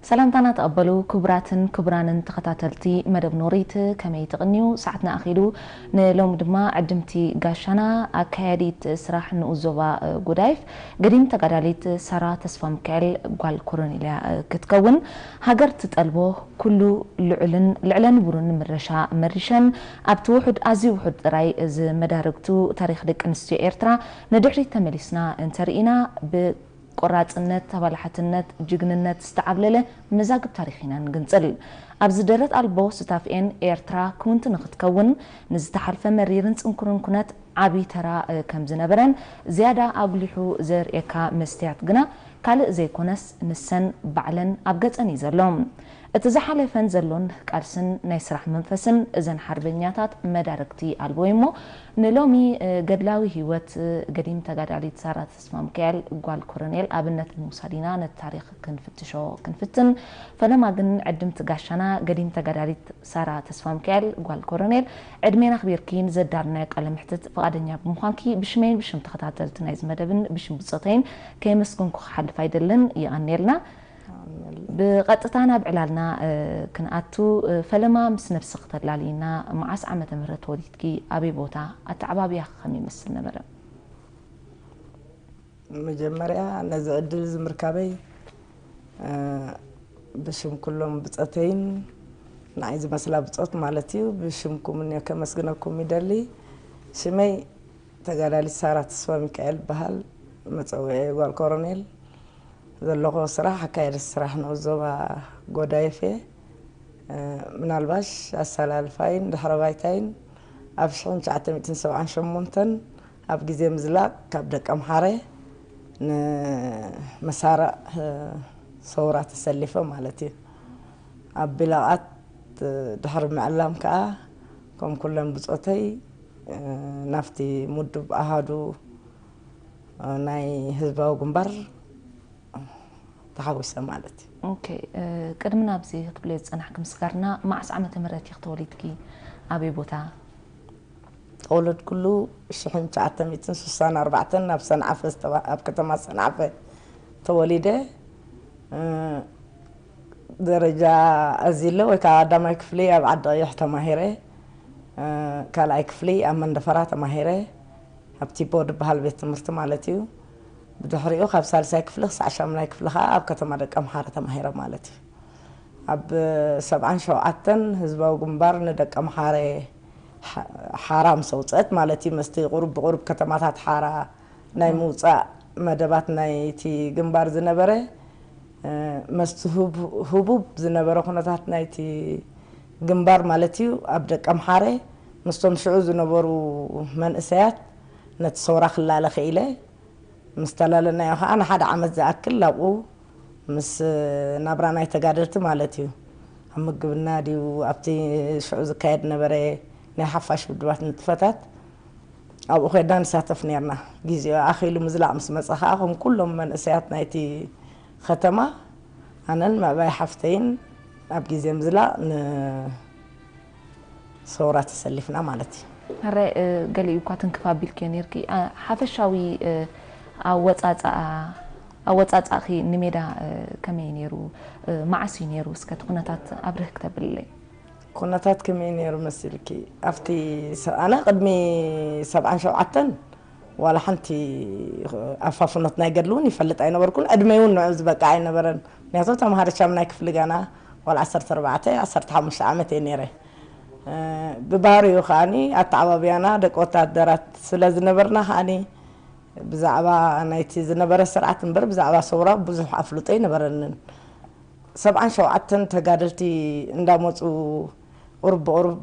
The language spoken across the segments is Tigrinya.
ሰላምታና ተቐበሉ ክቡራትን ክቡራንን ተኸታተልቲ መደብ ኖሪት፣ ከመይ ትቕንዩ? ሰዓትና ኣኺሉ። ንሎሚ ድማ ዕድምቲ ጋሻና ኣካያዲት ስራሕ ንኡስ ዞባ ጎዳይፍ ገዲም ተጋዳሊት ሳራ ተስፋ ሚካኤል ጓል ኮሮኔል እያ ክትከውን። ሃገር ትጠልቦ ኩሉ ልዑልን ልዕለ ንቡርን ምረሻ መሪሸን ኣብቲ ውሑድ ኣዝዩ ውሑድ ጥራይ እዚ መዳርግቱ ታሪኽ ደቂ ኣንስትዮ ኤርትራ ንድሕሪት ተመሊስና እንተርኢና ብ ቆራጽነት፣ ተባላሓትነት፣ ጅግንነት ዝተዓብለለ መዛግብ ታሪኽ ኢና ንግንጽል። ኣብዚ ደረት ኣልቦ ሱታፌኤን ኤርትራ ክውንቲ ንኽትከውን ንዝተሓልፈ መሪርን ጽንኩርን ኩነት ዓቢ ተራ ከም ዝነበረን ዝያዳ ኣጉሊሑ ዘርእየካ መስትያት ግና ካልእ ዘይኮነስ ንሰን ባዕለን ኣብ ገጸን እዩ ዘሎ። እቲ ዝሓለፈን ዘሎን ቃልስን ናይ ስራሕ መንፈስን እዘን ሓርበኛታት መዳርግቲ ኣልቦ እዩ እሞ ንሎሚ ገድላዊ ህይወት ገዲም ተጋዳሊት ሳራ ተስፋሚካኤል ጓል ኮረኔል ኣብነት ንምውሳድ ኢና ነቲ ታሪኽ ክንፍትሾ ክንፍትን። ፈለማ ግን ዕድምቲ ጋሻና ገዲም ተጋዳሊት ሳራ ተስፋሚካኤል ጓል ኮረኔል ዕድሜን ኣኽቢርኪ ንዘዳለናዮ ቃለ መሕትት ፍቓደኛ ብምዃንኪ ብሽመይን ብሽም ተኸታተልቲ ናይዚ መደብን ብሽም ብጾተይን ከየመስገንኩ ክሓልፍ ኣይደልን። ይቐንየልና። ብቐጥታ ናብ ዕላልና ክንኣቱ፣ ፈለማ ምስ ነብስኺ ተላልይና መዓስ ዓመተ ምህረት ተወሊድኪ ኣበይ ቦታ ኣተዓባብያኺ ከመይ ይመስል ነበረ? መጀመርያ ነዚ ዕድል እዚ ምርካበይ ብሽም ኩሎም ብጸተይን ንዓይ ዝመስላ ብጾት ማለት እዩ ብሽምኩም እኒ ከመስግነኩም ይደሊ። ሽመይ ተጋዳሊት ሳራ ተስፋ ሚካኤል ይበሃል። መጸውዒ ጓል ኮሮኔል። ዘለኹ ስራሕ ኣካየዲ ስራሕ ንኡስ ዞባ ጎዳይፍ እየ። ምናልባሽ ኣሰላልፋይን ድሕረ ባይታይን ኣብ ሽሕን ትሽዓተ ሚእትን ሰብዓን ሸሞንተን ኣብ ግዜ ምዝላቕ ካብ ደቀምሓረ ንመሳርዕ ሰውራ ተሰሊፈ ማለት እዩ። ኣብ ቢለቓት ድሕሪ ምዕላም ከዓ ከም ኩለን ብጾተይ ናብቲ ምዱብ ኣሃዱ ናይ ህዝባዊ ግንባር ተሓዊሰ ማለት እዩ። ኦኬ፣ ቅድሚ ናብዚ ክትብልዮ ዝጸናሕኪ ምስጋርና መዓስ ዓመተ ምህረት ኢኺ ተወሊድኪ? ኣበይ ቦታ? ተወለድኩሉ ሽሕን ትሽዓተ ሚእትን ስሳን ኣርባዕተን ኣብ ሰንዓፈ ዝተባ- ኣብ ከተማ ሰንዓፈ ተወሊደ። ደረጃ ኣዚለ ወይ ከዓ ቀዳማይ ክፍሊ ኣብ ዓዲ ቀይሕ ተማሂረ። ካልኣይ ክፍሊ ኣብ መንደፈራ ተማሂረ። ኣብ ቲቦ ዝበሃል ቤት ትምህርቲ ማለት እዩ። ብድሕሪኡ ካብ ሳልሳይ ክፍሊ ክሳዕ ሻምናይ ክፍሊ ከዓ ኣብ ከተማ ደቀምሓረ ተማሂረ ማለት እዩ። ኣብ ሰብዓን ሸውዓተን ህዝባዊ ግንባር ንደቀምሓረ ሓራ ምስ ኣውፀአት ማለት እዩ። መስቲ ቁሩብ ብቁሩብ ከተማታት ሓራ ናይ ምውፃእ መደባት ናይቲ ግንባር ዝነበረ መስቲ ህቡብ ዝነበረ ኩነታት ናይቲ ግንባር ማለት እዩ። ኣብ ደቀምሓረ ምስቶም ሽዑ ዝነበሩ መንእሰያት ነቲ ሰውራ ክላለ ክኢለ። ምስ ተላለናዮ ከዓ ንሓደ ዓመት ዝኣክል ኣብኡ ምስ ናብራ ናይ ተጋደልቲ ማለት እዩ ኣብ ምግብና ድዩ ኣብቲ ሽዑ ዝካየድ ነበረ ናይ ሓፋሽ ውድባት ንጥፈታት ኣብኡ ኮይና ንሳተፍ ነርና። ግዜኡ ኣኺሉ ምዝላቕ ምስ መፀ ከዓ ከም ኩሎም መንእሰያት ናይቲ ከተማ ኣነን ምዕባይ ሓፍተይን ኣብ ግዜ ምዝላቕ ን ሰውራ ተሰሊፍና ማለት እዩ። ሕራይ ገሊኡ እኳ ትንክፍ ኣቢልክዮ ነርኪ። ሓፈሻዊ ኣወፃፅኣ ኣወፃፅኣኺ ንሜዳ ከመይ ነይሩ? መዓስ እዩ ነይሩ? እስከ እቲ ኩነታት ኣብርህ ክተብልለይ። ኩነታት ከመይ ነይሩ መሲልኪ? ኣብቲ ኣነ ቅድሚ ሰብዓን ሸውዓተን ዋላ ሓንቲ ኣፋፍኖት ናይ ገድሊ እውን ይፈልጥ ኣይነበርኩን። ዕድመይ እውን ንዑ ዝበቅዕ ኣይነበረን። ምክንያቱ ተምሃሪ ሻምናይ ክፍሊ ገና ዋላ ዓሰርተ ኣርባዕተ ዓሰርተ ሓሙሽተ ዓመት እየ ነይረ። ብባህሪኡ ከዓኒ ኣተዓባብያና ደቂ ወታደራት ስለ ዝነበርና ከዓኒ ብዛዕባ ናይቲ ዝነበረ ስርዓት እምበር ብዛዕባ ሰውራ ብዙሕ ኣፍልጦ ኣይነበረንን። ሰብዓን ሸውዓተን ተጋደልቲ እንዳመፁ ቁሩብ ብቁሩብ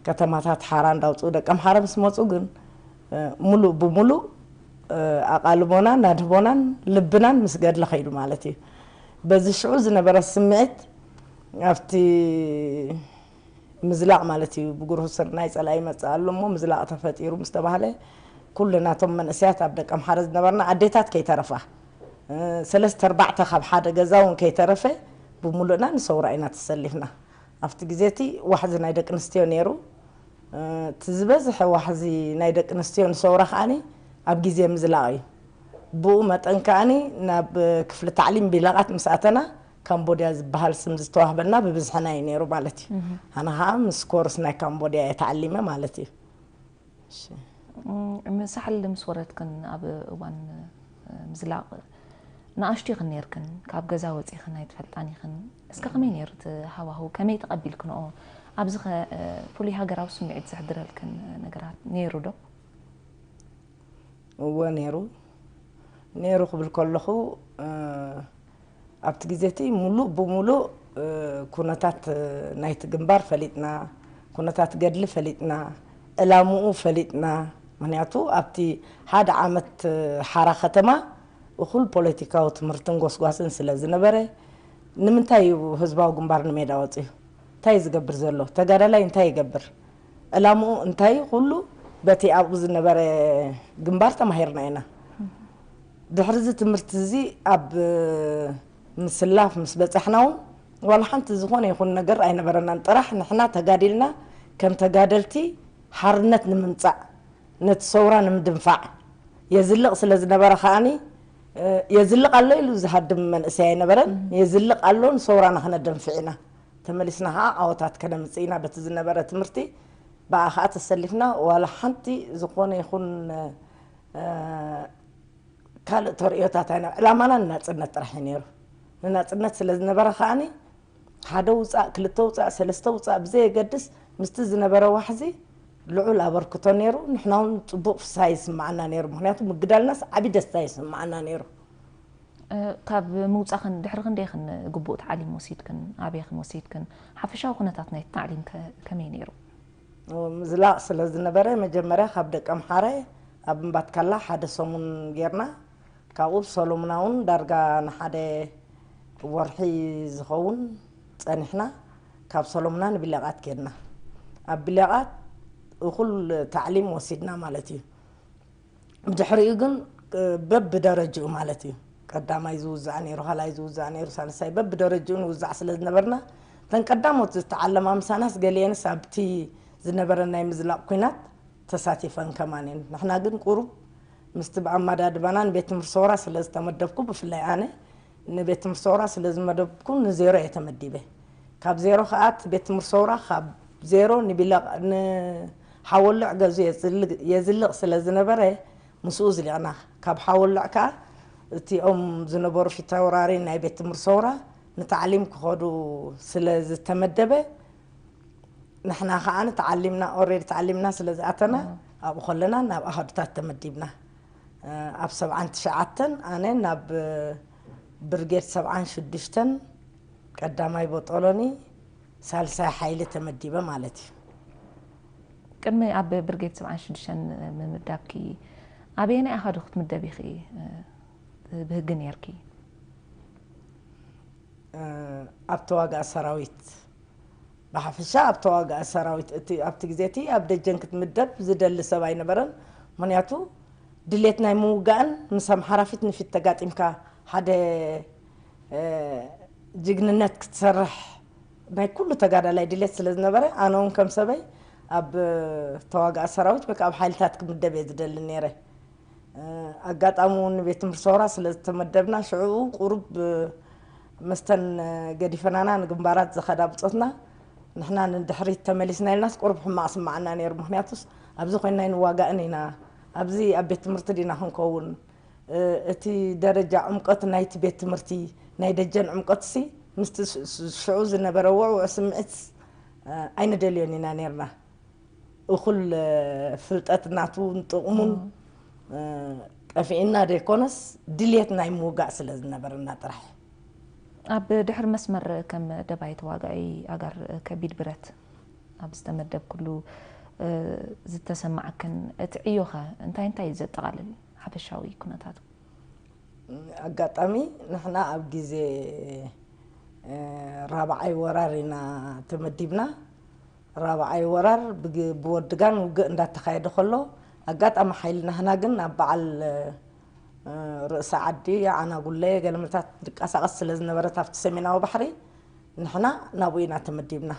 ከተማታት ሓራ እንዳውፅኡ ደቂ ኣምሓራ ምስ መፁ ግን ሙሉእ ብሙሉእ ኣቓልቦናን ኣድህቦናን ልብናን ምስ ገድሊ ከይዱ ማለት እዩ። በዚ ሽዑ ዝነበረ ስምዒት ኣብቲ ምዝላቕ ማለት እዩ። ብጉርሁ ስርናይ ፀላኢ ይመፅእ ኣሎ እሞ ምዝላቕ ተፈጢሩ ምስ ተባህለ ኩልና እቶም መንእሰያት ኣብ ደቂ ኣምሓረ ዝነበርና ኣዴታት ከይተረፋ ሰለስተ ኣርባዕተ ካብ ሓደ ገዛ እውን ከይተረፈ ብሙሉእና ንሰውራ ኢና ተሰሊፍና። ኣብቲ ግዜ እቲ ዋሕዚ ናይ ደቂ ኣንስትዮ ነይሩ። እቲ ዝበዝሐ ዋሕዚ ናይ ደቂ ኣንስትዮ ንሰውራ ከዓኒ ኣብ ግዜ ምዝላቕ እዩ። ብኡ መጠን ከዓኒ ናብ ክፍሊ ታዕሊም ቢለቓት ምስ ኣተና ካምቦድያ ዝበሃል ስም ዝተዋህበና ብብዝሕና እዩ ነይሩ ማለት እዩ። ኣነ ከዓ ምስ ኮርስ ናይ ካምቦድያ እየ ተዓሊመ ማለት እዩ። እሺ። እም፣ ንሳሕል ምስ ወረድክን ኣብ እዋን እ፣ ምዝላቕ ንኣሽቱ ኢኽን ነይርክን፣ ካብ ገዛ ወፂእኽን ኣይትፈልጣን ኢኽን። እስከ ከመይ ነይሩ እቲ ሃዋህው? ከመይ ተቐቢልክንኦ? ኣብዚ ኸ እ፣ ፍሉይ ሃገራዊ ስምዒት ዘሕድረልክን ነገራት ነይሩ ዶ? እወ ነይሩ። ነይሩ ክብል ከለኹ እ፣ ኣብቲ ግዜ እቲ ሙሉእ ብሙሉእ እ፣ ኩነታት እ፣ ናይቲ ግንባር ፈሊጥና፣ ኩነታት ገድሊ ፈሊጥና፣ ዕላምኡ ፈሊጥና። ምክንያቱ ኣብቲ ሓደ ዓመት እ፣ ሓራ ከተማ እኹል ፖለቲካዊ ትምህርትን ጎስጓስን ስለ ዝነበረ ንምንታይ እዩ ህዝባዊ ግንባር ንሜዳ ወፂኡ? እንታይ እዩ ዝገብር ዘሎ? ተጋዳላይ እንታይ ይገብር? ዕላምኡ እንታይ እዩ? ኩሉ በቲ ኣብኡ ዝነበረ ግንባር ተማሂርና ኢና። ድሕሪ እዚ ትምህርቲ እዚ ኣብ ምስላፍ ምስ በጻሕና እውን ዋላ ሓንቲ ዝኾነ ይኹን ነገር ኣይነበረናን። ጥራሕ ንሕና ተጋዲልና ከም ተጋደልቲ ሓርነት ንምምጻእ ነቲ ሰውራ ንምድንፋዕ የዝልቕ ስለ ዝነበረ ከዓኒ የዝልቕ ኣሎ ኢሉ ዝሃድም መንእሰይ ኣይነበረን። የዝልቕ ኣሎ ንሰውራና ክነደንፍዕ ኢና። ተመሊስና ከዓ ዓወታት ከነምጽእ ኢና። በቲ ዝነበረ ትምህርቲ ብኣ ከዓ ተሰሊፍና ዋላ ሓንቲ ዝኾነ ይኹን ካልእ ተርእዮታት ኣይና ዕላማና ንናፅነት ጥራሕ እዩ ነይሩ። ንናፅነት ስለ ዝነበረ ከዓኒ ሓደ ውፃእ ክልተ ውፃእ ሰለስተ ውፃእ ብዘየገድስ ምስቲ ዝነበረ ዋሕዚ ልዑል ኣበርክቶ ነይሩ። ንሕና እውን ፅቡቕ ፍስሃ ይስማዓና ነይሩ። ምክንያቱ ምግዳልናስ ዓብዪ ደስታ ይስማዓና ነይሩ። ካብ ምውፃኽን ድሕሪ ክንደይኽን ግቡእ ታዕሊም ወሲድክን ኣበይኽን ወሲድክን? ሓፈሻዊ ኩነታት ናይቲ ታዕሊም ከ ከመይ ነይሩ? ምዝላቕ ስለ ዝነበረ መጀመርያ ካብ ደቀምሓረ ኣብ እምባትካላ ሓደ ሰሙን ጌርና። ካብኡ ሰሎሙና እውን ዳርጋ ንሓደ ወርሒ ዝኸውን ፀኒሕና። ካብ ሰሎሙና ንቢለቓት ኬድና። ኣብ ቢለቓት እኹል ታዕሊም ወሲድና ማለት እዩ። ብድሕሪኡ ግን በብደረጅኡ ማለት እዩ። ቀዳማይ ዝውዛዕ ነይሩ፣ ካልኣይ ዝውዛዕ ነይሩ፣ ሳልሳይ በብደረጅኡ ንውዛዕ ስለ ዝነበርና እተን ቀዳሞት ዝተዓለማ ምሳናስ ገሊአንስ ኣብቲ ዝነበረ ናይ ምዝላቕ ኲናት ተሳቲፈን ከማን እየን። ንሕና ግን ቁሩብ ምስቲ ብኣመዳድባና ንቤት ትምህርቲ ሰውራ ስለ ዝተመደብኩ ብፍላይ ኣነ ንቤት ትምህርቲ ሰውራ ስለ ዝመደብኩ ንዜሮ እየ ተመዲበ። ካብ ዜሮ ከዓ እቲ ቤት ትምህርቲ ሰውራ ካብ ዜሮ ንቢለቕ ንሓወልዕ ገዙ የዝልቕ ስለ ዝነበረ ምስኡ ዝሊቕና። ካብ ሓወልዕ ከዓ እቲኦም ዝነበሩ ፊታውራሪ ናይ ቤት ትምህርቲ ሰውራ ንታዕሊም ክኸዱ ስለ ዝተመደበ ንሕና ከዓ ንተዓሊምና ኦሬዲ ተዓሊምና ስለ ዝኣተና ኣብኡ ከለና ናብ ኣሃዱታት ተመዲብና። ኣብ ሰብዓን ትሽዓተን ኣነ ናብ ብርጌድ ሰብዓን ሽዱሽተን ቀዳማይ ቦጦሎኒ ሳልሳይ ሓይሊ ተመዲበ ማለት እዩ። ቅድሚ ኣብ ብርጌድ ሰብዓን ሽዱሽተን ምምዳብኪ ኣበየናይ ኣሃዱ ክትምደብ ኢኺ ብህጊ ነይርኪ? ኣብ ተዋጋእ ሰራዊት ብሓፈሻ ኣብ ተዋጋእ ሰራዊት እቲ ኣብቲ ግዜ እቲ ኣብ ደጀን ክትምደብ ዝደሊ ሰብ ኣይነበረን። ምክንያቱ ድሌት ናይ ምውጋእን ምስ ኣምሓራ ፊት ንፊት ተጋጢምካ ሓደ ጅግንነት ክትሰርሕ ናይ ኩሉ ተጋዳላይ ድሌት ስለ ዝነበረ ኣነ እውን ከም ሰበይ ኣብ ተዋጋእ ሰራዊት ወይ ከዓ ኣብ ሓይልታት ክምደብ እየ ዝደሊ ነይረ። ኣጋጣሚ እውን ንቤት ትምህርቲ ሰውራ ስለ ዝተመደብና ሽዕኡ ቁሩብ መስተን ገዲፈናና ንግንባራት ዝኸዳ ብፆትና ንሕና ንድሕሪት ተመሊስና ኢልናስ ቁሩብ ሕማቕ ስማዓና ነይሩ። ምክንያቱስ ኣብዚ ኮይንና ኣይንዋጋእን ኢና፣ ኣብዚ ኣብ ቤት ትምህርቲ ዲና ክንከውን እቲ ደረጃ ዕምቆት ናይቲ ቤት ትምህርቲ ናይ ደጀን ዕምቆትሲ ምስቲ ሽዑ ዝነበረ ውዕውዕ ስምዒት ኣይንደልዮን ኢና ነርና። እኹል ፍልጠት ናቱን ጥቕሙን ጠፊእና ዘይኮነስ ድልየት ናይ ምውጋእ ስለ ዝነበረና ጥራሕ። ኣብ ድሕሪ መስመር ከም ደባይ ተዋጋኢ ኣጋር ከቢድ ብረት ኣብ ዝተመደብክሉ ዝተሰማዓክን እቲ ዕዮኸ እንታይ እንታይ እዩ ዘጠቓልል ሓፈሻዊ ኩነታቱ? ኣጋጣሚ ንሕና ኣብ ግዜ ራብዓይ ወራር ኢና ተመዲብና። ራብዓይ ወራር ብወድጋን ውግእ እንዳተኻየደ ከሎ ኣጋጣሚ ሓይሊ ናህና ግን ኣብ በዓል ርእሲ ዓዲ ዓናጉለ ገለመታት ትንቀሳቐስ ስለ ዝነበረት ኣብቲ ሰሜናዊ ባሕሪ ንሕና ናብኡ ኢና ተመዲብና።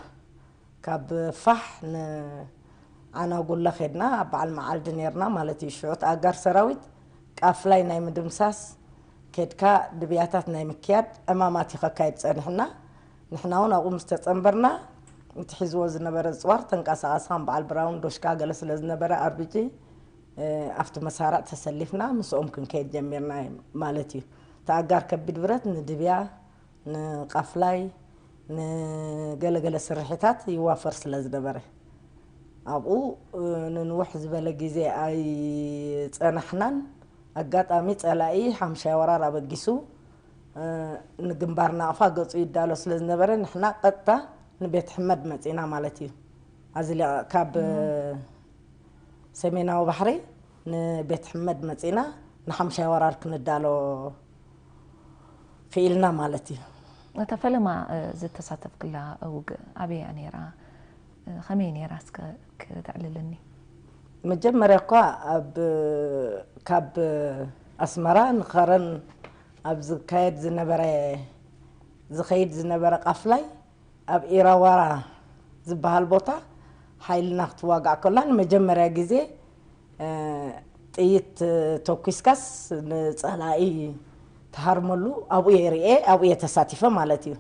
ካብ ፋሕ ንዓናጉለ ኸድና ኣብ በዓል መዓልዲ ነርና ማለት እዩ። ሽዑት ኣጋር ሰራዊት ቃፍላይ ናይ ምድምሳስ ከድካ ድብያታት ናይ ምክያድ ዕማማት እዩ ከካይድ ጸኒሕና። ንሕና እውን ኣብኡ ምስ ተጸንበርና፣ እቲ ሒዝዎ ዝነበረ ጽዋር ተንቀሳቐሲ ከም በዓል ብራውን ዶሽካ ገለ ስለ ዝነበረ፣ ኣርቢጂ ኣብቲ መሳርዕ ተሰሊፍና ምስኦም ክንከይድ ጀሚርና ማለት እዩ። እቲ ኣጋር ከቢድ ብረት ንድብያ፣ ንቃፍላይ፣ ንገለገለ ስርሒታት ይዋፈር ስለ ዝነበረ፣ ኣብኡ ንንውሕ ዝበለ ግዜ ኣይጸናሕናን። ኣጋጣሚ ጸላኢ ሓምሻይ ወራር ኣበጊሱ ንግንባር ናቕፋ ገጹ ይዳሎ ስለ ዝነበረ፣ ንሕና ቀጥታ ንቤት ሕመድ መጺና ማለት እዩ። ኣዝሊቐ ካብ ሰሜናዊ ባሕሪ ንቤት ሕመድ መጺና ንሓምሻይ ወራር ክንዳሎ ክኢልና ማለት እዩ። እታ ፈለማ ዝተሳተፍክላ ውግእ ኣበይ እያ ነይራ? ከመይ ነይራ እስከ ክተዕልልኒ? መጀመርያ እኳ ኣብ ካብ ኣስመራ ንኸረን ኣብ ዝካየድ ዝነበረ ዝኸይድ ዝነበረ ቃፍላይ ኣብ ኢራዋራ ዝበሃል ቦታ ሓይልና ክትዋጋዕ ከላ ንመጀመርያ ግዜ ጥይት ተኩስካስ ንጸላኢ ትሃርመሉ ኣብኡ እየ ርእየ፣ ኣብኡ እየ ተሳቲፈ ማለት እዩ።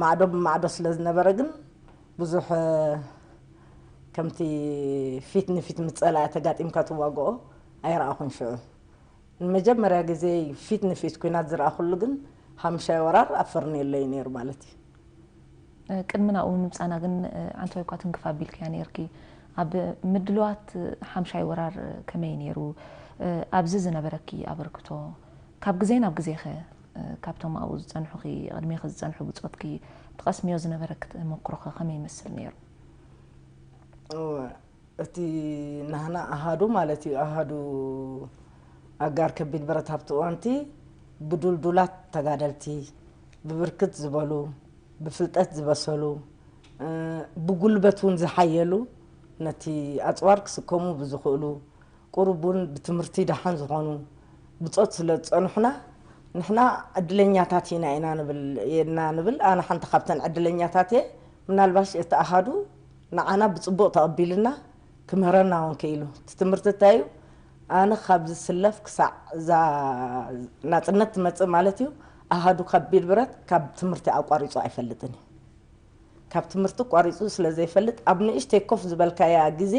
ማዕዶ ብማዕዶ ስለ ዝነበረ ግን ብዙሕ ከምቲ ፊት ንፊት ምስ ጸላኢ ተጋጢምካ ትዋግኦ ኣይረኣኹን ሽዑ። ንመጀመርያ ግዜ ፊት ንፊት ኲናት ዝረኣኹሉ ግን ሓምሻይ ወራር ኣብ ፈርኔሎ እዩ ነይሩ ማለት እዩ። ቅድሚ ናብኡ ምምጻና ግን ዓንተወይ እኳ ትንክፍ ኣቢልክያ ነይርኪ። ኣብ ምድልዋት ሓምሻይ ወራር ከመይ ነይሩ? ኣብዚ ዝነበረኪ ኣበርክቶ ካብ ግዜ ናብ ግዜኸ ካብቶም ኣብኡ ዝጸንሑኺ ቅድሜኺ ዝጸንሑ ብጾትኪ ትቐስምዮ ዝነበረኪ ተመክሮኸ ከመይ ይመስል ነይሩ? እቲ ናህና ኣሃዱ ማለት እዩ። ኣሃዱ ኣጋር ከቢድ ብረት ኣብቲ እዋንቲ ብዱልዱላት ተጋደልቲ፣ ብብርክት ዝበሉ፣ ብፍልጠት ዝበሰሉ፣ ብጉልበት እውን ዝሓየሉ፣ ነቲ ኣፅዋር ክስከሙ ብዝኽእሉ፣ ቁሩብ እውን ብትምህርቲ ደሓን ዝኾኑ ብፆት ስለ ዝፀንሑና፣ ንሕና ዕድለኛታት ኢና ኢና ንብል ኢና ንብል። ኣነ ሓንቲ ካብተን ዕድለኛታት እየ። ምናልባሽ እቲ ኣሃዱ ንዓና ብፅቡቕ ተቐቢልና ክምህረና እውን ክኢሉ። እቲ ትምህርቲ እንታይ እዩ? ኣነ ካብ ዝስለፍ ክሳዕ እዛ ናፅነት ትመፅእ ማለት እዩ፣ ኣሃዱ ከቢድ ብረት ካብ ትምህርቲ ኣቋሪፁ ኣይፈልጥን እዩ። ካብ ትምህርቲ ቋሪፁ ስለ ዘይፈልጥ፣ ኣብ ንእሽተይ ኮፍ ዝበልካያ ግዜ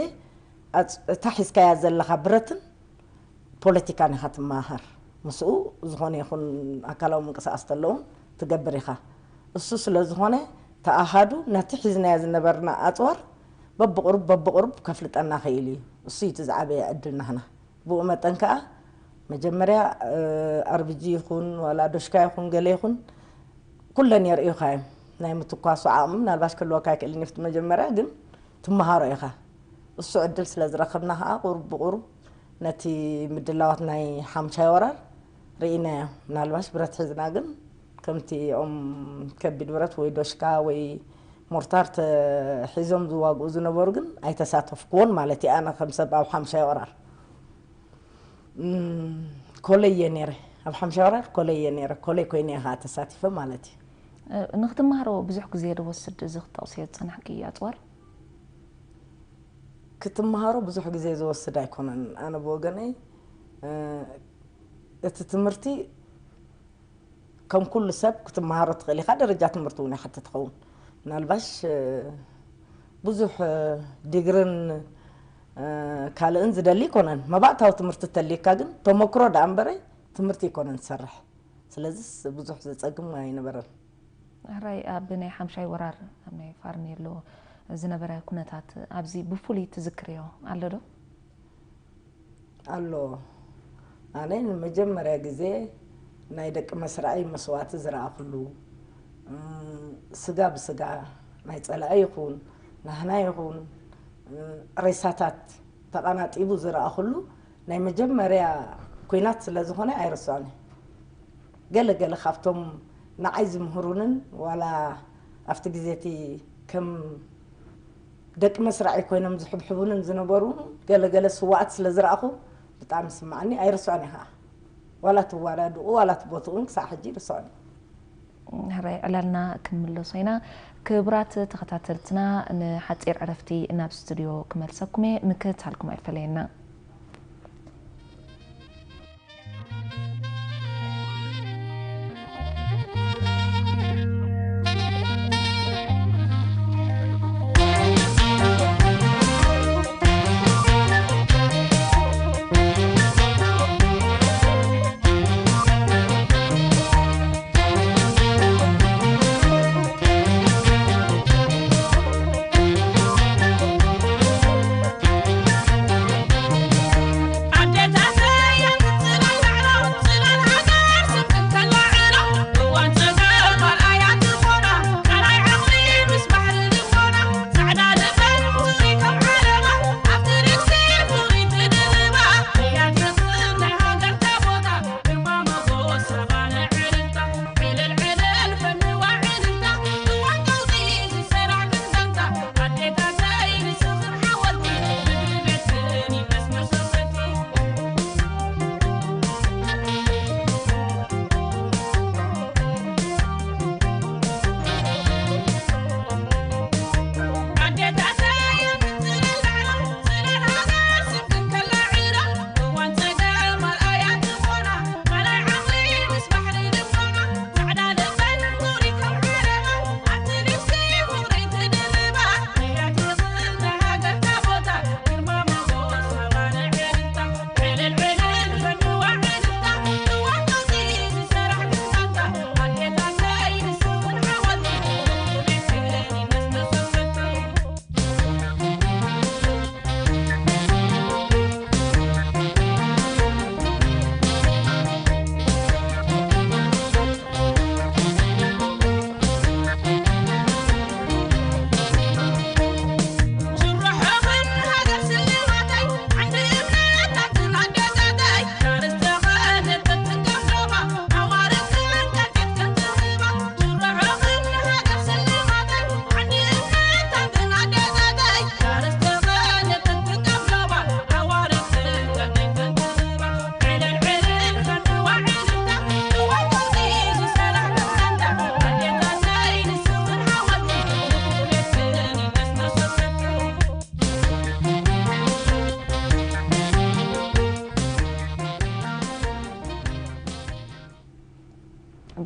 እታ ሒዝካያ ዘለኻ ብረትን ፖለቲካን ኢኻ ትመሃር። ምስኡ ዝኾነ ይኹን ኣካላዊ ምንቅስቃስ ተለውን ትገብር ኢኻ። እሱ ስለ ዝኾነ፣ ተኣሃዱ ነቲ ሒዝናዮ ዝነበርና ኣፅዋር በብቑሩብ በብቑሩብ ከፍልጠና ክኢሉ እዩ። እሱ እዩ እቲ ዝዓበየ ዕድል ናህና። ብኡ መጠን ከኣ መጀመርያ ኣርቢጂ ይኹን ዋላ ዶሽካ ይኹን ገለ ይኹን ኩለን የርእዩኻ እዮም። ናይ ምትኳሱ ዓቕሚ ምናልባሽ ክህልወካ ኣይክእልን እዩ ኣብቲ መጀመርያ፣ ግን ትመሃሮ ኢኻ። እሱ ዕድል ስለ ዝረኸብና ከኣ ቁሩብ ብቁሩብ ነቲ ምድላዋት ናይ ሓምሻይ ወራር ርኢናዮ። ምናልባሽ ብረት ሒዝና ግን ከምቲ ኦም ከቢድ ብረት ወይ ዶሽካ ወይ ሞርታር ሒዞም ዝዋግኡ ዝነበሩ ግን ኣይተሳተፍኩዎን ማለት እዩ። ኣነ ከም ሰብ ኣብ ሓምሻይ ወራር ኮለይ እየ ነይረ። ኣብ ሓምሻይ ወራር ኮለይ እየ ነይረ። ኮለይ ኮይነ እየ ከዓ ተሳቲፈ ማለት እዩ። ንክትመሃሮ ብዙሕ ግዜ ዶ ወስድ እዚ ክትጠቕስዮ ዝጸናሕኪ ኣጽዋር? ክትመሃሮ ብዙሕ ግዜ ዝወስድ ኣይኮነን። ኣነ ብወገነይ እቲ ትምህርቲ ከም ኩሉ ሰብ ክትመሃሮ ትኽእል ኢኻ። ደረጃ ትምህርቲ እውን ይሓትት ትኸውን። ምናልባሽ ብዙሕ ዲግርን ካልእን ዝደሊ ይኮነን። መባእታዊ ትምህርቲ ተልዩካ ግን ተመክሮ ደኣ እምበረ ትምህርቲ ይኮነን ዝሰርሕ። ስለዚስ ብዙሕ ዘጸግም ኣይነበረን። ሕራይ ኣብ ናይ ሓምሻይ ወራር ኣብ ናይ ፋርኔሎ ዝነበረ ኩነታት ኣብዚ ብፍሉይ ትዝክርዮ ኣሎ ዶ? ኣሎ። ኣነ ንመጀመርያ ግዜ ናይ ደቂ መስርዐይ መስዋእቲ ዝረኣኹሉ፣ ስጋ ብስጋ ናይ ጸላኢ ይኹን ናህና ይኹን ሬሳታት ተቐናጢቡ ዝረኣኹሉ ናይ መጀመርያ ኲናት ስለ ዝኾነ ኣይርስዖን። ገለ ገለ ካብቶም ንዓይ ዝምህሩንን ዋላ ኣብቲ ግዜ እቲ ከም ደቂ መስርዐይ ኮይኖም ዝሕብሕቡንን ዝነበሩ ገለ ገለ ስውኣት ስለ ዝረኣኹ ብጣዕሚ ይስምዓኒ፣ ኣይርስዖን እየ ከዓ። ዋላ እቲ ኣወዳድእኡ ዋላ እቲ ቦትኡ እውን ክሳዕ ሕጂ ኣይርስዖን እየ። ሕራይ ዕላልና ክንምለሶ ኢና። ክቡራት ተኸታተልትና ንሓፂር ዕረፍቲ ናብ ስቱድዮ ክመልሰኩም እየ። ምክትታልኩም ኣይፈለየና።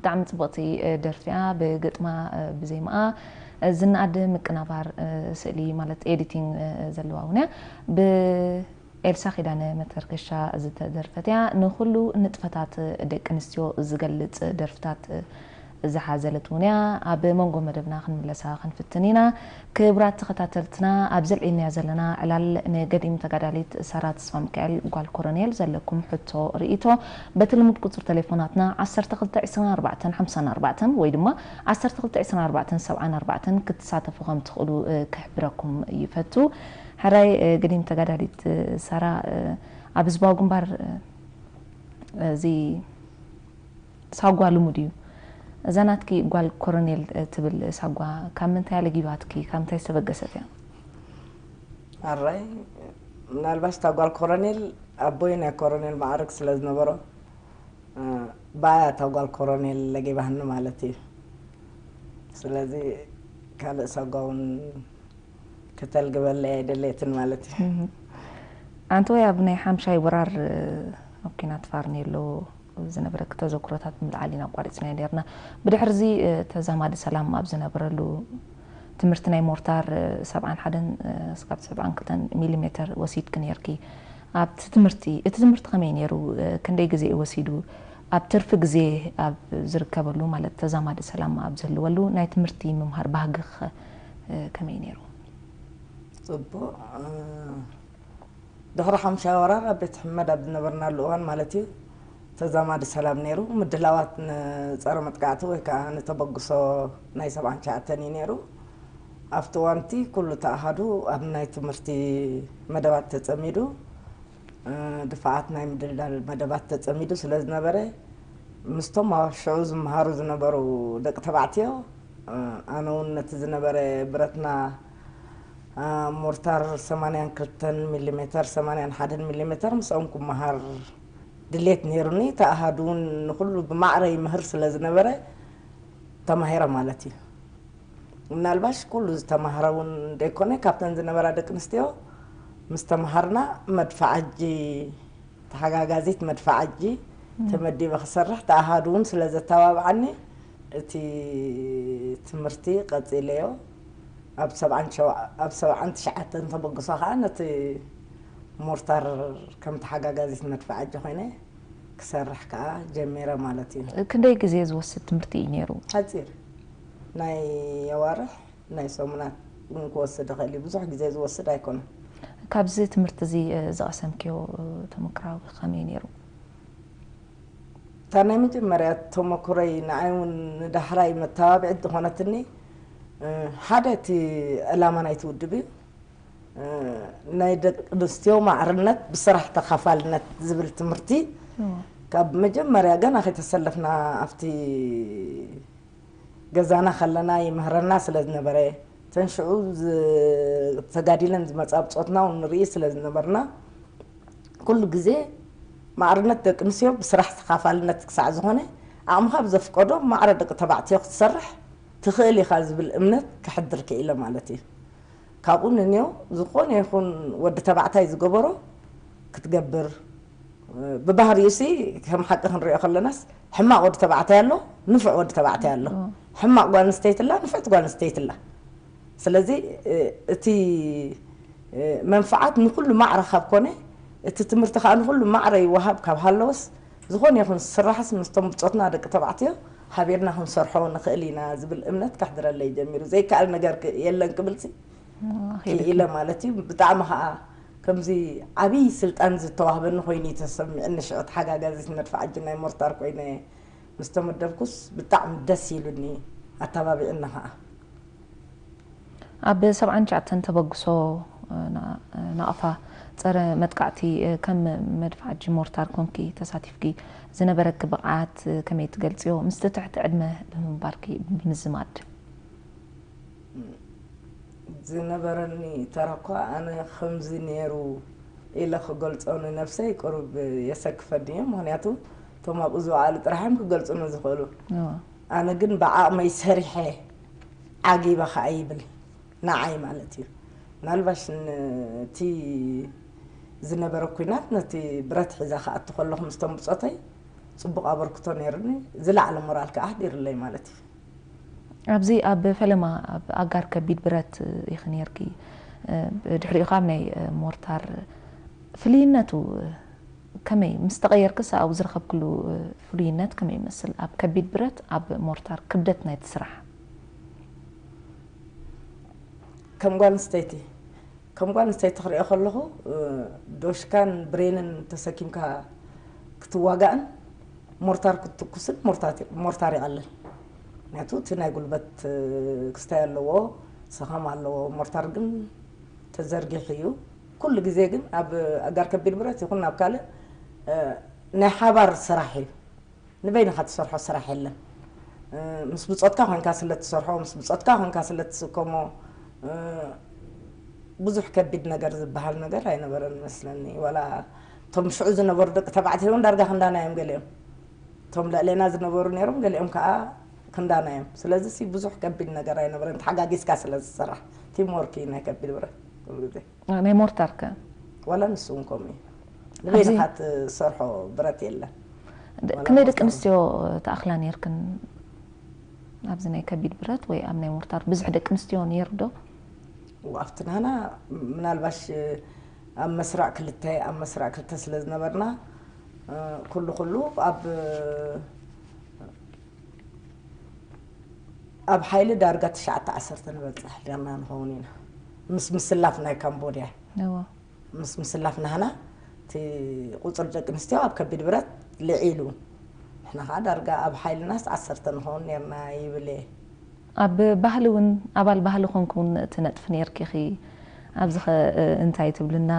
ብጣዕሚ ጽብቕቲ ደርፊ እያ። ብግጥማ፣ ብዜማኣ፣ ዝነኣድ ምቅናባር ስእሊ ማለት ኤዲቲንግ ዘለዋ እውን እያ። ብኤልሳ ኪዳነ መተርከሻ ዝተደርፈት እያ። ንኹሉ ንጥፈታት ደቂ ኣንስትዮ ዝገልጽ ደርፍታት ዝሓዘለት እውን እያ። ኣብ መንጎ መደብና ክንምለሳ ክንፍትን ኢና። ክቡራት ተኸታተልትና፣ ኣብ ዘልዒልናዮ ዘለና ዕላል ንገዲም ተጋዳሊት ሳራ ተስፋሚካኤል ጓል ኮረኔል ዘለኩም ሕቶ ርእይቶ በቲ ልሙድ ቁጽሪ ቴሌፎናትና ዓሰርተ ክልተ ዕስራን ኣርባዕተን ሓምሳን ኣርባዕተን ወይ ድማ ዓሰርተ ክልተ ዕስራን ኣርባዕተን ሰብዓን ኣርባዕተን ክትሳተፉ ከም ትኽእሉ፣ እ፣ ክሕብረኩም ይፈቱ። ሕራይ፣ እ፣ ገዲም ተጋዳሊት፣ እ፣ ሳራ፣ እ፣ ኣብ ህዝባዊ ግንባር፣ እ፣ እዚ ሳጓ ልሙድ እዩ። እዛ ናትኪ ጓል ኮረኔል፣ እ፣ ትብል ሳጓ ካብ ምንታይ ኣለጊባትኪ? ካብ ምንታይ ዝተበገሰት እያ? ኣራይ ምናልባሽ እታ ጓል ኮረኔል ኣቦይ ናይ ኮረኔል ማዕርግ ስለ ዝነበሮ፣ እ፣ ባያ እታ ጓል ኮረኔል ለጊባህኒ ማለት እዩ። ስለዚ ካልእ ሳጓ እውን ከተልግበለይ ኣይደለየትን ማለት እዩ። ኣንቲ ወይ ኣብ ናይ ሓምሻይ ወራር፣ እ፣ ኣብ ኲናት ፋርኔሎ ዝነበረኪ ተዘክሮታት ምልዓል ኢና ኣቋሪፅናዮ ነርና። ብድሕሪ እዚ፣ እ፣ ተዛማዲ ሰላም ኣብ ዝነበረሉ ትምህርቲ ናይ ሞርታር፣ እ፣ ሰብዓን ሓደን፣ እ፣ እስካብ ሰብዓን ክልተን ሚሊሜተር ወሲድኪ ነርኪ። ኣብቲ ትምህርቲ፣ እቲ ትምህርቲ ከመይ ነይሩ? እ፣ ክንደይ ግዜ እዩ ወሲዱ? ኣብ ትርፊ ግዜ ኣብ ዝርከበሉ፣ ማለት ተዛማዲ ሰላም ኣብ ዝህልወሉ ናይ ትምህርቲ ምምሃር ባህግኸ፣ እ፣ ከመይ ነይሩ? ጽቡቕ። እ፣ ድሕሪ ሓምሻይ ወራር ኣብ ቤት ሕመድ ኣብ ዝነበርናሉ እዋን ማለት እዩ፣ ተዛማዲ ሰላም ነይሩ። ምድላዋት ንጸረ መጥቃዕቲ ወይ ከዓ ንተበግሶ ናይ ሰብዓን ትሽዓተን እዩ ነይሩ። ኣብቲ እዋንቲ ኩሉ ተኣሃዱ ኣብ ናይ ትምህርቲ መደባት ተጸሚዱ፣ እ፣ ድፋዓት ናይ ምድልዳል መደባት ተጸሚዱ ስለ ዝነበረ፣ ምስቶም ኣብ ሽዑ ዝመሃሩ ዝነበሩ ደቂ ተባዕትዮ፣ እ፣ ኣነ እውን ነቲ ዝነበረ ብረትና፣ እ፣ ሞርታር ሰማንያን ክልተን ሚሊሜተር፣ ሰማንያን ሓደን ሚሊሜተር ምስኦም ክመሃር ድሌት ነይሩኒ። እቲ ኣሃዱ እውን ንኹሉ ብማዕረ ይምህር ስለ ዝነበረ ተማሂረ ማለት እዩ። ምናልባሽ ኩሉ ዝተማህረ እውን ደይኮነ፣ ካብተን ዝነበራ ደቂ ኣንስትዮ ምስ ተማሃርና መድፍዓጂ፣ ተሓጋጋዚት መድፍዓጂ ተመዲበ ክሰርሕ፣ እቲ ኣሃዱ እውን ስለ ዘተባብዓኒ እቲ ትምህርቲ ቀጺለዮ። ኣብ ሰብዓን ሸው-፣ ኣብ ሰብዓን ትሽዓተን ተበግሶ ከዓ ነቲ ሞርታር ከም ተሓጋጋዚት መድፍዓጂ ኮይነ ክሰርሕ ከዓ ጀሚረ ማለት እዩ። ክንደይ ግዜ ዝወስድ ትምህርቲ እዩ ነይሩ? ሓጺር፣ ናይ ኣዋርሕ ናይ ሰሙናት እውን ክወስድ ይኽእል እዩ። ብዙሕ ግዜ ዝወስድ ኣይኮነን። ካብዚ ትምህርቲ እዚ፣ እ፣ ዝቐሰምክዮ፣ እ፣ ተመክራዊ ከመይ ነይሩ? እታ ናይ መጀመርያ ተመክሮይ ንዓይ እውን ንዳሕራይ መተባብዒት ዝኾነትኒ፣ እ፣ ሓደ እቲ ዕላማ ናይቲ ውድብ እዩ። እ፣ ናይ ደቂ ኣንስትዮ ማዕርነት ብስራሕ ተኻፋልነት ዝብል ትምህርቲ እዎ። ካብ መጀመርያ ገና ከይተሰለፍና ኣብቲ ገዛና ከለና ይምህረና ስለ ዝነበረ፣ እተን ሽዑ ዝ-፣ ተጋዲለን ዝመጻ ብጾትና እውን ንርኢ ስለ ዝነበርና፣ ኩሉ ግዜ ማዕርነት ደቂ ኣንስትዮ ብስራሕ ተኻፋልነት ክሳዕ ዝኾነ፣ ዓቕምኻ ብዘፍቀዶ ማዕረ ደቂ ተባዕትዮ ክትሰርሕ ትኽእል ኢኻ ዝብል እምነት ከሕድር ክኢለ ማለት እዩ። ካብኡ ንንዮ ዝኾነ ይኹን ወዲ ተባዕታይ ዝገበሮ ክትገብር፣ ብባህሪኡ ሲ ከም ሓቂ ክንሪኦ ከለናስ ሕማቕ ወዲ ተባዕታይ ኣሎ፣ ንፉዕ ወዲ ተባዕታይ ኣሎ። ሕማቕ ጓል ኣንስተይቲ ኣላ፣ ንፍዕቲ ጓል ኣንስተይቲ ኣላ። ስለዚ እቲ መንፍዓት ንኹሉ ማዕረ ካብ ኮነ፣ እቲ ትምህርቲ ከዓ ንኹሉ ማዕረ ይወሃብ ካብ ሃለወስ፣ ዝኾነ ይኹን ስራሕስ ምስቶም ብጾትና ደቂ ተባዕትዮ ሓቢርና ክንሰርሖ ንኽእል ኢና ዝብል እምነት ከሕድረለይ ጀሚሩ። ዘይከኣል ነገር ክ-፣ የለን ክብልሲ ክኢለ ማለት እዩ። ብጣዕሚ ከዓ ከምዚ ዓብዪ ስልጣን ዝተዋህበኒ ኮይኑ እዩ ተሰሚዕኒ። ሽዑ ተሓጋጋዚት መድፍዓጂ ናይ ሞርታር ኮይነ ምስ ተመደብኩስ ብጣዕሚ ደስ ኢሉኒ፣ ኣተባቢዑኒ ከዓ። ኣብ ሰብዓን ትሽዓተን ተበግሶ፣ እ፣ ና-፣ እ፣ ናቕፋ ጸረ መጥቃዕቲ፣ እ፣ ከም መድፍዓጂ ሞርታር ኮንኪ ተሳቲፍኪ ዝነበረኪ ብቕዓት፣ እ፣ ከመይ ትገልጽዮ? ምስቲ ትሕቲ ዕድመ ብምንባርኪ ብምዝማድ። ዝነበረኒ ተራ እኳ ኣነ ከምዚ ነይሩ ኢለ ክገልጾ ንነብሰይ ቁሩብ የሰክፈኒ እዩ። ምኽንያቱ እቶም ኣብኡ ዝወዓሉ ጥራሕ እዮም ክገልጹኒ ዝኽእሉ። እዎ። ኣነ ግን ብዓቕመይ ሰሪሐ ዓጊበ ከዓ ይብል ንዓይ ማለት እዩ። ምናልባሽ ነቲ ዝነበረ ኲናት ነቲ ብረት ሒዛ ክኣቱ ከለኹ ምስቶም ብጾተይ ጽቡቕ ኣበርክቶ ነይርኒ። ዝለዓለ ሞራል ከኣ ኣሕዲርለይ ማለት እዩ። ኣብዚ ኣብ ፈለማ ኣብ ኣጋር ከቢድ ብረት ኢኺ ነርኪ። ድሕሪኡ ካብ ናይ ሞርታር ፍልይነቱ ከመይ ምስ ተቐየርክስ ኣብኡ ዝረኸብክሉ ፍሉይነት ከመይ ይመስል? ኣብ ከቢድ ብረት፣ ኣብ ሞርታር ክብደት ናይቲ ስራሕ። ከም ጓል ኣንስተይቲ ከም ጓል ኣንስተይቲ ክሪኦ ከለኹ እ፣ ዶሽካን ብሬንን ተሰኪምካ ክትዋጋእን ሞርታር ክትትኩስን ሞርታር ሞርታር ይቐልል። ምክንያቱ እቲ ናይ ጉልበት እ፣ ክስታይ ኣለዎ፣ ሰኸም ኣለዎ። ሞርታር ግን ተዘርጊሑ እዩ። ኩሉ ግዜ ግን ኣብ ኣጋር ከቢድ ብረት ይኹን ኣብ ካልእ እ፣ ናይ ሓባር ስራሕ እዩ። ንበይንኻ ትሰርሖ ስራሕ የለን። እ፣ ምስ ብጾትካ ኮንካ ስለ ትሰርሖ፣ ምስ ብጾትካ ኮንካ ስለ ትስከሞ እ፣ ብዙሕ ከቢድ ነገር ዝበሃል ነገር ኣይነበረን መስለኒ። ዋላ እቶም ሽዑ ዝነበሩ ደቂ ተባዕትዮ እውን ዳርጋ ክንዳና እዮም ገሊኦም። እቶም ልዕሌና ዝነበሩ ነይሮም፣ ገሊኦም ከዓ ክንዳና እዮም። ስለዚ ሲ ብዙሕ ከቢድ ነገር ኣይነበረን፣ ተሓጋጊዝካ ስለ ዝስራሕ። ቲም ወርክ እዩ ናይ ከቢድ ብረት ኩሉ ግዜ። ናይ ሞርታር ከ? ዋላ ንሱ እውን ከምኡ እዩ። ንበይንኻ ትሰርሖ ብረት የለን። ክንደይ ደቂ ኣንስትዮ ተኣኽላ ነርክን ኣብዚ ናይ ከቢድ ብረት ወይ ኣብ ናይ ሞርታር? ብዙሕ ደቂ ኣንስትዮ ነይሩ ዶ? ኣብቲ ናህና ምናልባሽ ኣብ መስራዕ ክልተ ኣብ መስራዕ ክልተ ስለ ዝነበርና ኩሉ ኩሉ ኣብ ኣብ ሓይሊ ዳርጋ ትሽዓተ ዓሰርተ ንበፅሕ ዳና ንኸውን ኢና። ምስ ምስላፍ ናይ ካምቦድያ ምስ ምስላፍ ናህና እቲ ቁፅሪ ደቂ ኣንስትዮ ኣብ ከቢድ ብረት ልዒሉ፣ ንሕና ከዓ ዳርጋ ኣብ ሓይልናስ ዓሰርተ ንኸውን ነርና ይብል እየ። ኣብ ባህሊ እውን ኣባል ባህሊ ኮንክ እውን ትነጥፊ ነርኪ ኢኺ። ኣብዚ ኸ እንታይ ትብልና?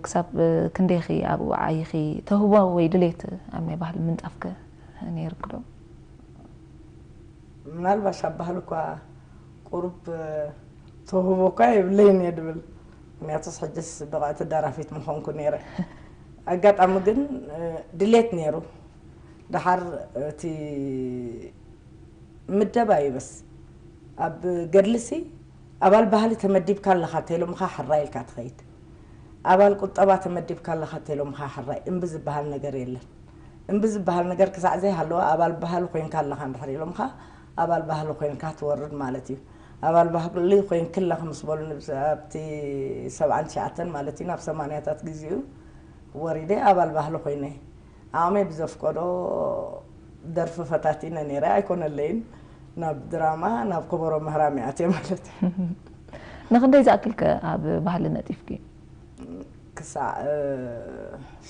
ክሳብ ክንደይ ኢኺ ኣብኡ ዓይኺ? ተህቦ ወይ ድሌት ኣብ ናይ ባህሊ ምንጣፍከ ነይርክ ዶ? ምናልባሽ ኣብ ባህሊ እኳ ቁሩብ ተውህቦ እኳ የብለይን እየ ድብል። ምክንያቱስ ሕጅስ ብቕዕቲ ደራፊት ምኾንኩ ነይረ። ኣጋጣሚ ግን ድሌት ነይሩ። ደሓር እቲ ምደባ እዩ በስ። ኣብ ገድልሲ ኣባል ባህሊ ተመዲብካ ኣለኻ ተይሎምኻ ሕራይ ኢልካ ትኸይድ። ኣባል ቁጠባ ተመዲብካ ኣለኻ ተይሎምኻ ሕራይ እምቢ ዝበሃል ነገር የለን። እምቢ ዝበሃል ነገር ክሳዕ ዘይሃለወ ኣባል ባህሊ ኮይንካ ኣለኻ እንድሕር ኢሎምኻ ኣባል ባህሊ ኮይንካ ትወርድ ማለት እዩ። ኣባል ባህሊ ኮይንኪ ኣለኺ ምስ በሉኒ ብስ- ኣብቲ ሰብዓን ትሽዓተን ማለት እዩ ናብ ሰማንያታት ግዚኡ ወሪደ ኣባል ባህሊ ኮይነ ዓቕመይ ብዘፍቀዶ ደርፊ ፈታቲነ ነይረ ኣይኮነለይን ናብ ድራማ ናብ ከበሮ ምህራም እየ ኣትየ ማለት እዩ። ንክንደይ ዝኣክል ከ ኣብ ባህሊ ነጢፍኪ? ክሳዕ እ፣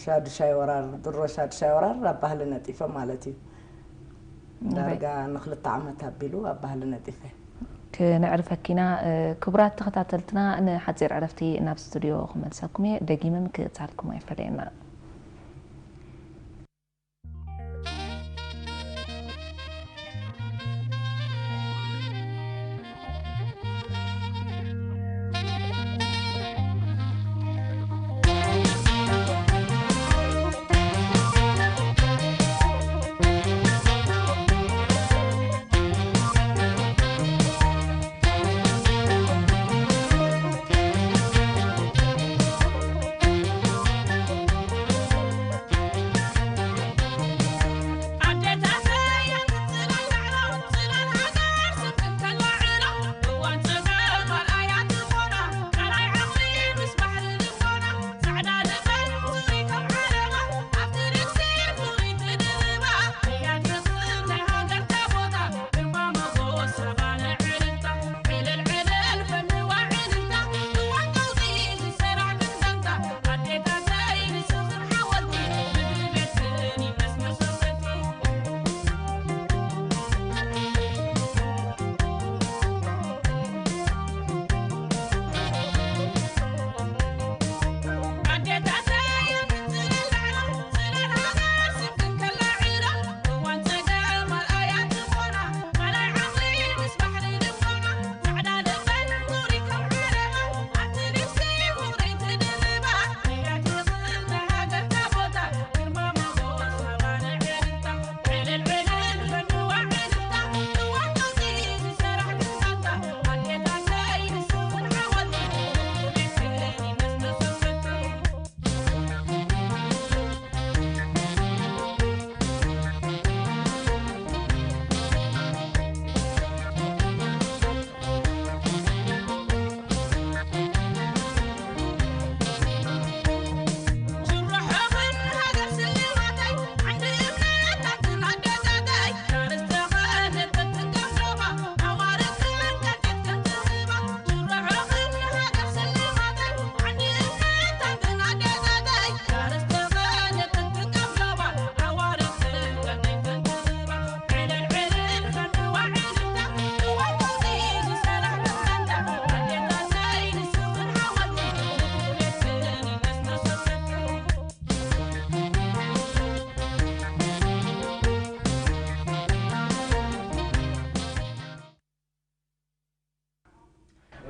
ሻዱሻይ ወራር ድሮ ሻዱሻይ ወራር ኣብ ባህሊ ነጢፈ ማለት እዩ። ዳርጋ ንክልተ ዓመት ኣቢሉ ኣብ ባህሊ ነጢፈ። ክነዕርፈኪና። ክቡራት ተኸታተልትና ንሓፂር ዕረፍቲ ናብ ስቱዲዮ ክመልሰኩም እየ። ደጊመ ምክትታልኩም ኣይፈለየና።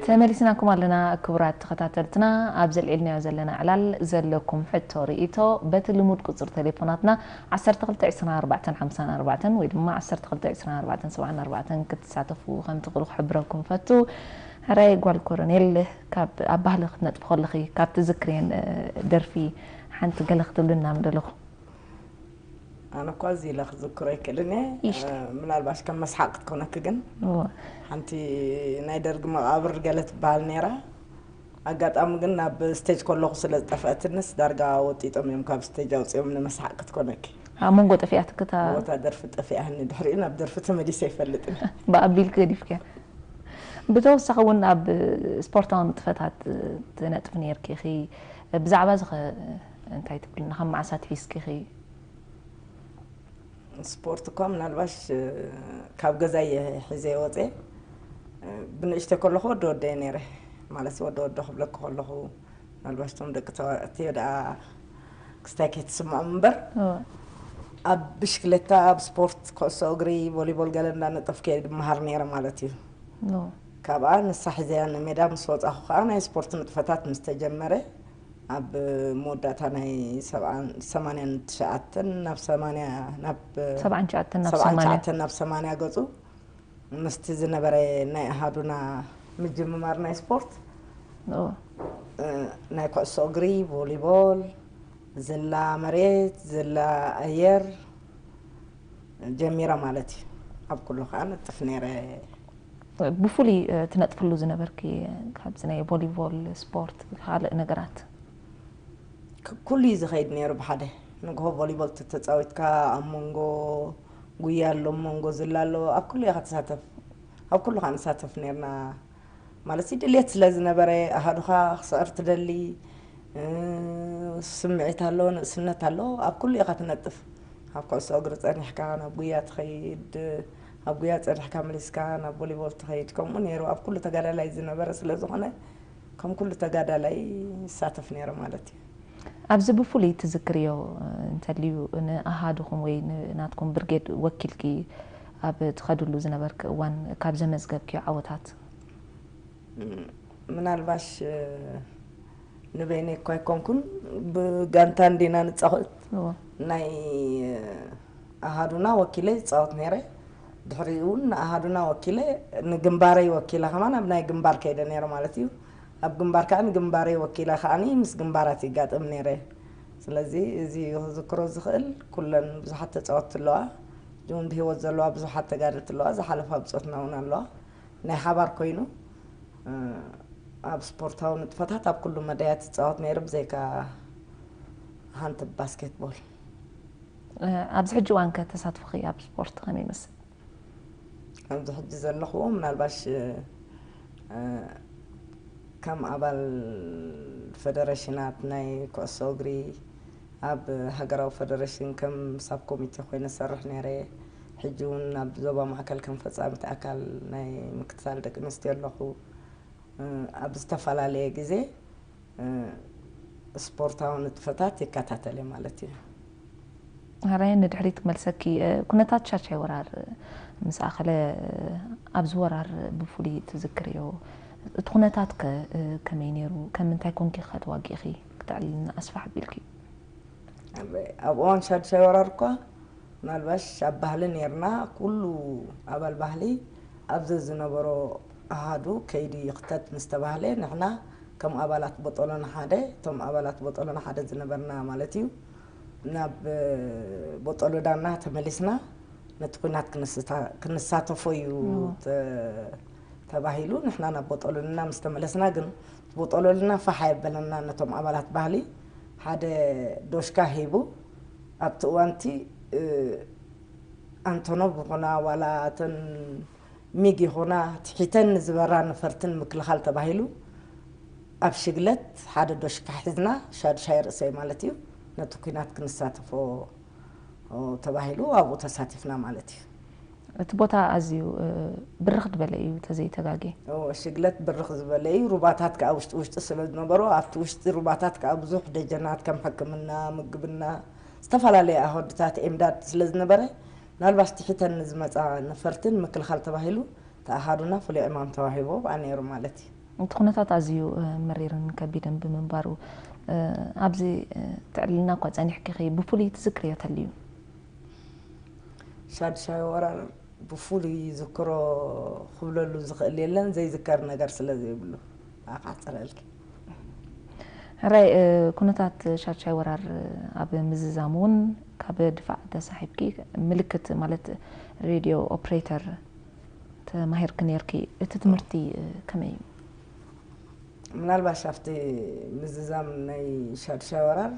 ተመሊስናኩም ኣለና ክቡራት ተኸታተልትና። ኣብ ዘልዒልናዮ ዘለና ዕላል ዘለኩም ሕቶ ርእይቶ በቲ ልሙድ ቁጽሪ ቴሌፎናትና ዓሰርተ ክልተ ዕስራን ኣርባዕተን ሓምሳን ኣርባዕተን ወይ ድማ ዓሰርተ ክልተ ዕስራን ኣርባዕተን ሰብዓን ኣርባዕተን ክትሳተፉ ከም ትኽእሉ ክሕብረኩም ፈቱ። ሕራይ ጓል ኮሎኔል፣ ካብ ኣብ ባህሊ ክትነጥፊ ከለኺ ካብ ትዝክርየን ደርፊ ሓንቲ ገለ ክትብልና ምደለኹ። ኣነ እኳ እዚ ኢለ ክዝክሮ ኣይክእልን እየ። ምናልባሽ ከም መስሓቅ ክትኮነኪ ግን ሓንቲ ናይ ደርጊ መቃብር ገለ ትበሃል ነይራ። ኣጋጣሚ ግን ናብ ስቴጅ ከለኹ ስለ ዝጠፍአትንስ ዳርጋ ወጢጦም እዮም ካብ ስቴጅ ኣውፅኦም፣ ንመስሓቅ ክትኮነኪ። ኣብ መንጎ ጠፊኣትክታ ቦታ ደርፊ ጠፊኣኒ፣ ድሕሪኡ ናብ ደርፊ ተመሊሰ ኣይፈልጥን። ብኣቢልክ ገዲፍክያ። ብተወሳኺ እውን ኣብ ስፖርታዊ ንጥፈታት ትነጥፍ ነርኪ ኢኺ። ብዛዕባ እዚ ኸ እንታይ ትብልና? ካብ መዓስ ኣትሒዝኪ ኢኺ? ስፖርት እኳ ምናልባሽ ካብ ገዛ እየ ሒዘ ወፀ። ብንእሽተ ከለኹ ወዲ ወደ ነይረ፣ ማለት ወዲ ወደ ክብለክ ከለኹ ምናልባሽ ቶም ደቂ ተባዕትዮ ደኣ ክስታይ ከይትስምዖም እምበር፣ ኣብ ብሽክሌታ፣ ኣብ ስፖርት፣ ኩዕሶ እግሪ፣ ቮሊቦል ገለ እንዳነጠፍኩ እየ ድመሃር ነይረ ማለት እዩ። ካብኣ ንሳ ሒዘያ ንሜዳ ምስ ወፃኹ ከዓ ናይ ስፖርት ንጥፈታት ምስ ተጀመረ፣ ኣብ መወዳእታ ናይ ሰማንያን ትሽዓተን ናብ ሰማንያ ናብ ሰብዓን ትሽዓተን ናብ ሰማንያ ናብ ሰማንያ ገፁ ምስቲ ዝነበረ ናይ ኣሃዱና ምጅምማር ናይ ስፖርት ናይ ኩዕሶ እግሪ፣ ቮሊቦል፣ ዝላ መሬት፣ ዝላ ኣየር ጀሚረ ማለት እዩ። ኣብ ኩሉ ከዓ ነጥፍ ነይረ። ብፍሉይ ትነጥፍሉ ዝነበርኪ ካብዚ ናይ ቮሊቦል ስፖርት ካልእ ነገራት? ኩሉ እዩ ዝኸይድ ነይሩ ብሓደ። ንግሆ ቮሊቦል ተተፃዊትካ ኣብ መንጎ ጉያ ኣሎ፣ ኣብ መንጎ ዝላ ኣሎ፣ ኣብ ኩሉ ኢኻ ትሳተፍ። ኣብ ኩሉ ከዓ ንሳተፍ ነርና። ማለት ድልየት ስለ ዝነበረ ኣሃዱኻ ክስዕር ትደሊ፣ ስምዒት ኣሎ፣ ንእስነት ኣሎ፣ ኣብ ኩሉ ኢኻ ትነጥፍ። ኣብ ኩዕሶ እግሪ ፀኒሕካ ናብ ጉያ ትኸይድ፣ ኣብ ጉያ ፀኒሕካ መሊስካ ናብ ቮሊቦል ትኸይድ። ከምኡ ነይሩ ኣብ ኩሉ ተጋዳላይ ዝነበረ ስለ ዝኾነ ከም ኩሉ ተጋዳላይ ይሳተፍ ነይረ ማለት እዩ። ኣብዚ ብፍሉይ ትዝክርዮ እንተልዩ ንኣሃዱኹም ወይ ናትኩም ብርጌድ ወኪልኪ ኣብ ትኸድሉ ዝነበርኪ እዋን ካብ ዘመዝገብክዮ ዓወታት? ምናልባሽ ንበይነይ እኳ ኣይኮንኩን፣ ብጋንታ እንዲና ንፃወት። ናይ ኣሃዱና ወኪለ ይፃወት ነይረ። ድሕሪኡ እውን ንኣሃዱና ወኪለ ንግንባረይ ወኪለ ከማን ኣብ ናይ ግንባር ከይደ ነይረ ማለት እዩ። ኣብ ግንባር ከዓ ንግንባረይ ወኪለ ከዓኒ ምስ ግንባራት ይጋጥም ነይረ። ስለዚ እዚ ክዝክሮ ዝኽእል ኩለን ብዙሓት ተፃወትቲ ኣለዋ፣ እውን ብህይወት ዘለዋ ብዙሓት ተጋደልቲ ኣለዋ፣ ዝሓለፋ ብፆትና እውን ኣለዋ። ናይ ሓባር ኮይኑ ኣብ ስፖርታዊ ንጥፈታት ኣብ ኩሉ መዳያት ይፃወት ነይረ፣ ብዘይካ ሓንቲ ባስኬትቦል። ኣብዚ ሕጂ እዋን ከ ተሳትፎኺ ኣብ ስፖርት ከመይ ይመስል? ኣብዚ ሕጂ ዘለኽዎ ምናልባሽ ከም ኣባል ፈደረሽናት ናይ ኩዕሶ እግሪ ኣብ ሃገራዊ ፈደረሽን ከም ሳብ ኮሚቴ ኮይነ ሰርሕ ነይረ። ሕጂ እውን ኣብ ዞባ ማእከል ከም ፈጻሚት ኣካል ናይ ምክትታል ደቂ ኣንስትዮ ኣለኹ። ኣብ ዝተፈላለየ ግዜ ስፖርታዊ ንጥፈታት ይከታተል እየ ማለት እዩ። ሕራይ ንድሕሪት ክመልሰኪ። ኩነታት ሻድሻይ ወራር ምስ ኣኸለ፣ ኣብዚ ወራር ብፍሉይ ትዝክርዮ እቲ ኩነታት ከ ከመይ ነይሩ? ከም ምንታይ ኮንኪ ከ ተዋጊእኺ? ክተዕልልና ኣስፋሕ ኣቢልኪ። ኣብ እዋን ሻድሻይ ወራር እኳ ምናልባሽ ኣብ ባህሊ ነይርና፣ ኩሉ ኣባል ባህሊ ኣብ ዘዝነበሮ ኣሃዱ ከይዱ ይኽተት ምስ ተባህለ፣ ንሕና ከም ኣባላት ቦጦሎና ሓደ፣ እቶም ኣባላት ቦጦሎና ሓደ ዝነበርና ማለት እዩ፣ ናብ ቦጦሎዳና ተመሊስና ነቲ ኲናት ክንሳተፎ እዩ ተባሂሉ። ንሕና ናብ ቦጦሎልና ምስ ተመለስና ግን ቦጦሎልና ፋሕ ኣየበለና። ነቶም ኣባላት ባህሊ ሓደ ዶሽካ ሂቡ፣ ኣብቲ እዋንቲ ኣንቶኖቭ ይኹና ዋላ እተን ሚግ ይኹና ትሒተን ንዝበራ ነፈርትን ምክልኻል ተባሂሉ ኣብ ሽግለት ሓደ ዶሽካ ሒዝና ሻድሻይ ርእሰይ ማለት እዩ ነቲ ኲናት ክንሳተፎ ተባሂሉ ኣብኡ ተሳቲፍና ማለት እዩ። እቲ ቦታ ኣዝዩ ብርኽ ዝበለ እዩ ተዘይተጋጌ። ሽግለት ብርኽ ዝበለ እዩ። ሩባታት ከዓ ውሽጢ ውሽጢ ስለ ዝነበሩ ኣብቲ ውሽጢ ሩባታት ከዓ ብዙሕ ደጀናት ከም ሕክምና፣ ምግብና፣ ዝተፈላለየ ኣወድታት ኤምዳድ ስለ ዝነበረ ምናልባሽ ትሒተን ንዝመፃ ነፈርትን ምክልኻል ተባሂሉ ተኣሃዱና ፍሉይ ዕማም ተዋሂቦ ብኣ ነይሩ ማለት እዩ። እቲ ኩነታት ኣዝዩ መሪርን ከቢድን ብምንባሩ ኣብዚ ትዕልልና እኳ ጸኒሕኪ ብፍሉይ ትዝክርዮ ተልዩ? ሻድሻይ ወራር ብፍሉይ ይዝክሮ ክብለሉ ዝኽእል የለን፣ ዘይዝከር ነገር ስለ ዘይብሉ። ኣካሕፅረልኪ። ሕራይ ኩነታት ሻድሻይ ወራር ኣብ ምዝዛም እውን ካብ ድፋዕ ተሳሒብኪ ምልክት ማለት ሬድዮ ኦፕሬተር ተማሂርኪ ነይርኪ። እቲ ትምህርቲ ከመይ እዩ? ምናልባሽ ኣብቲ ምዝዛም ናይ ሻድሻይ ወራር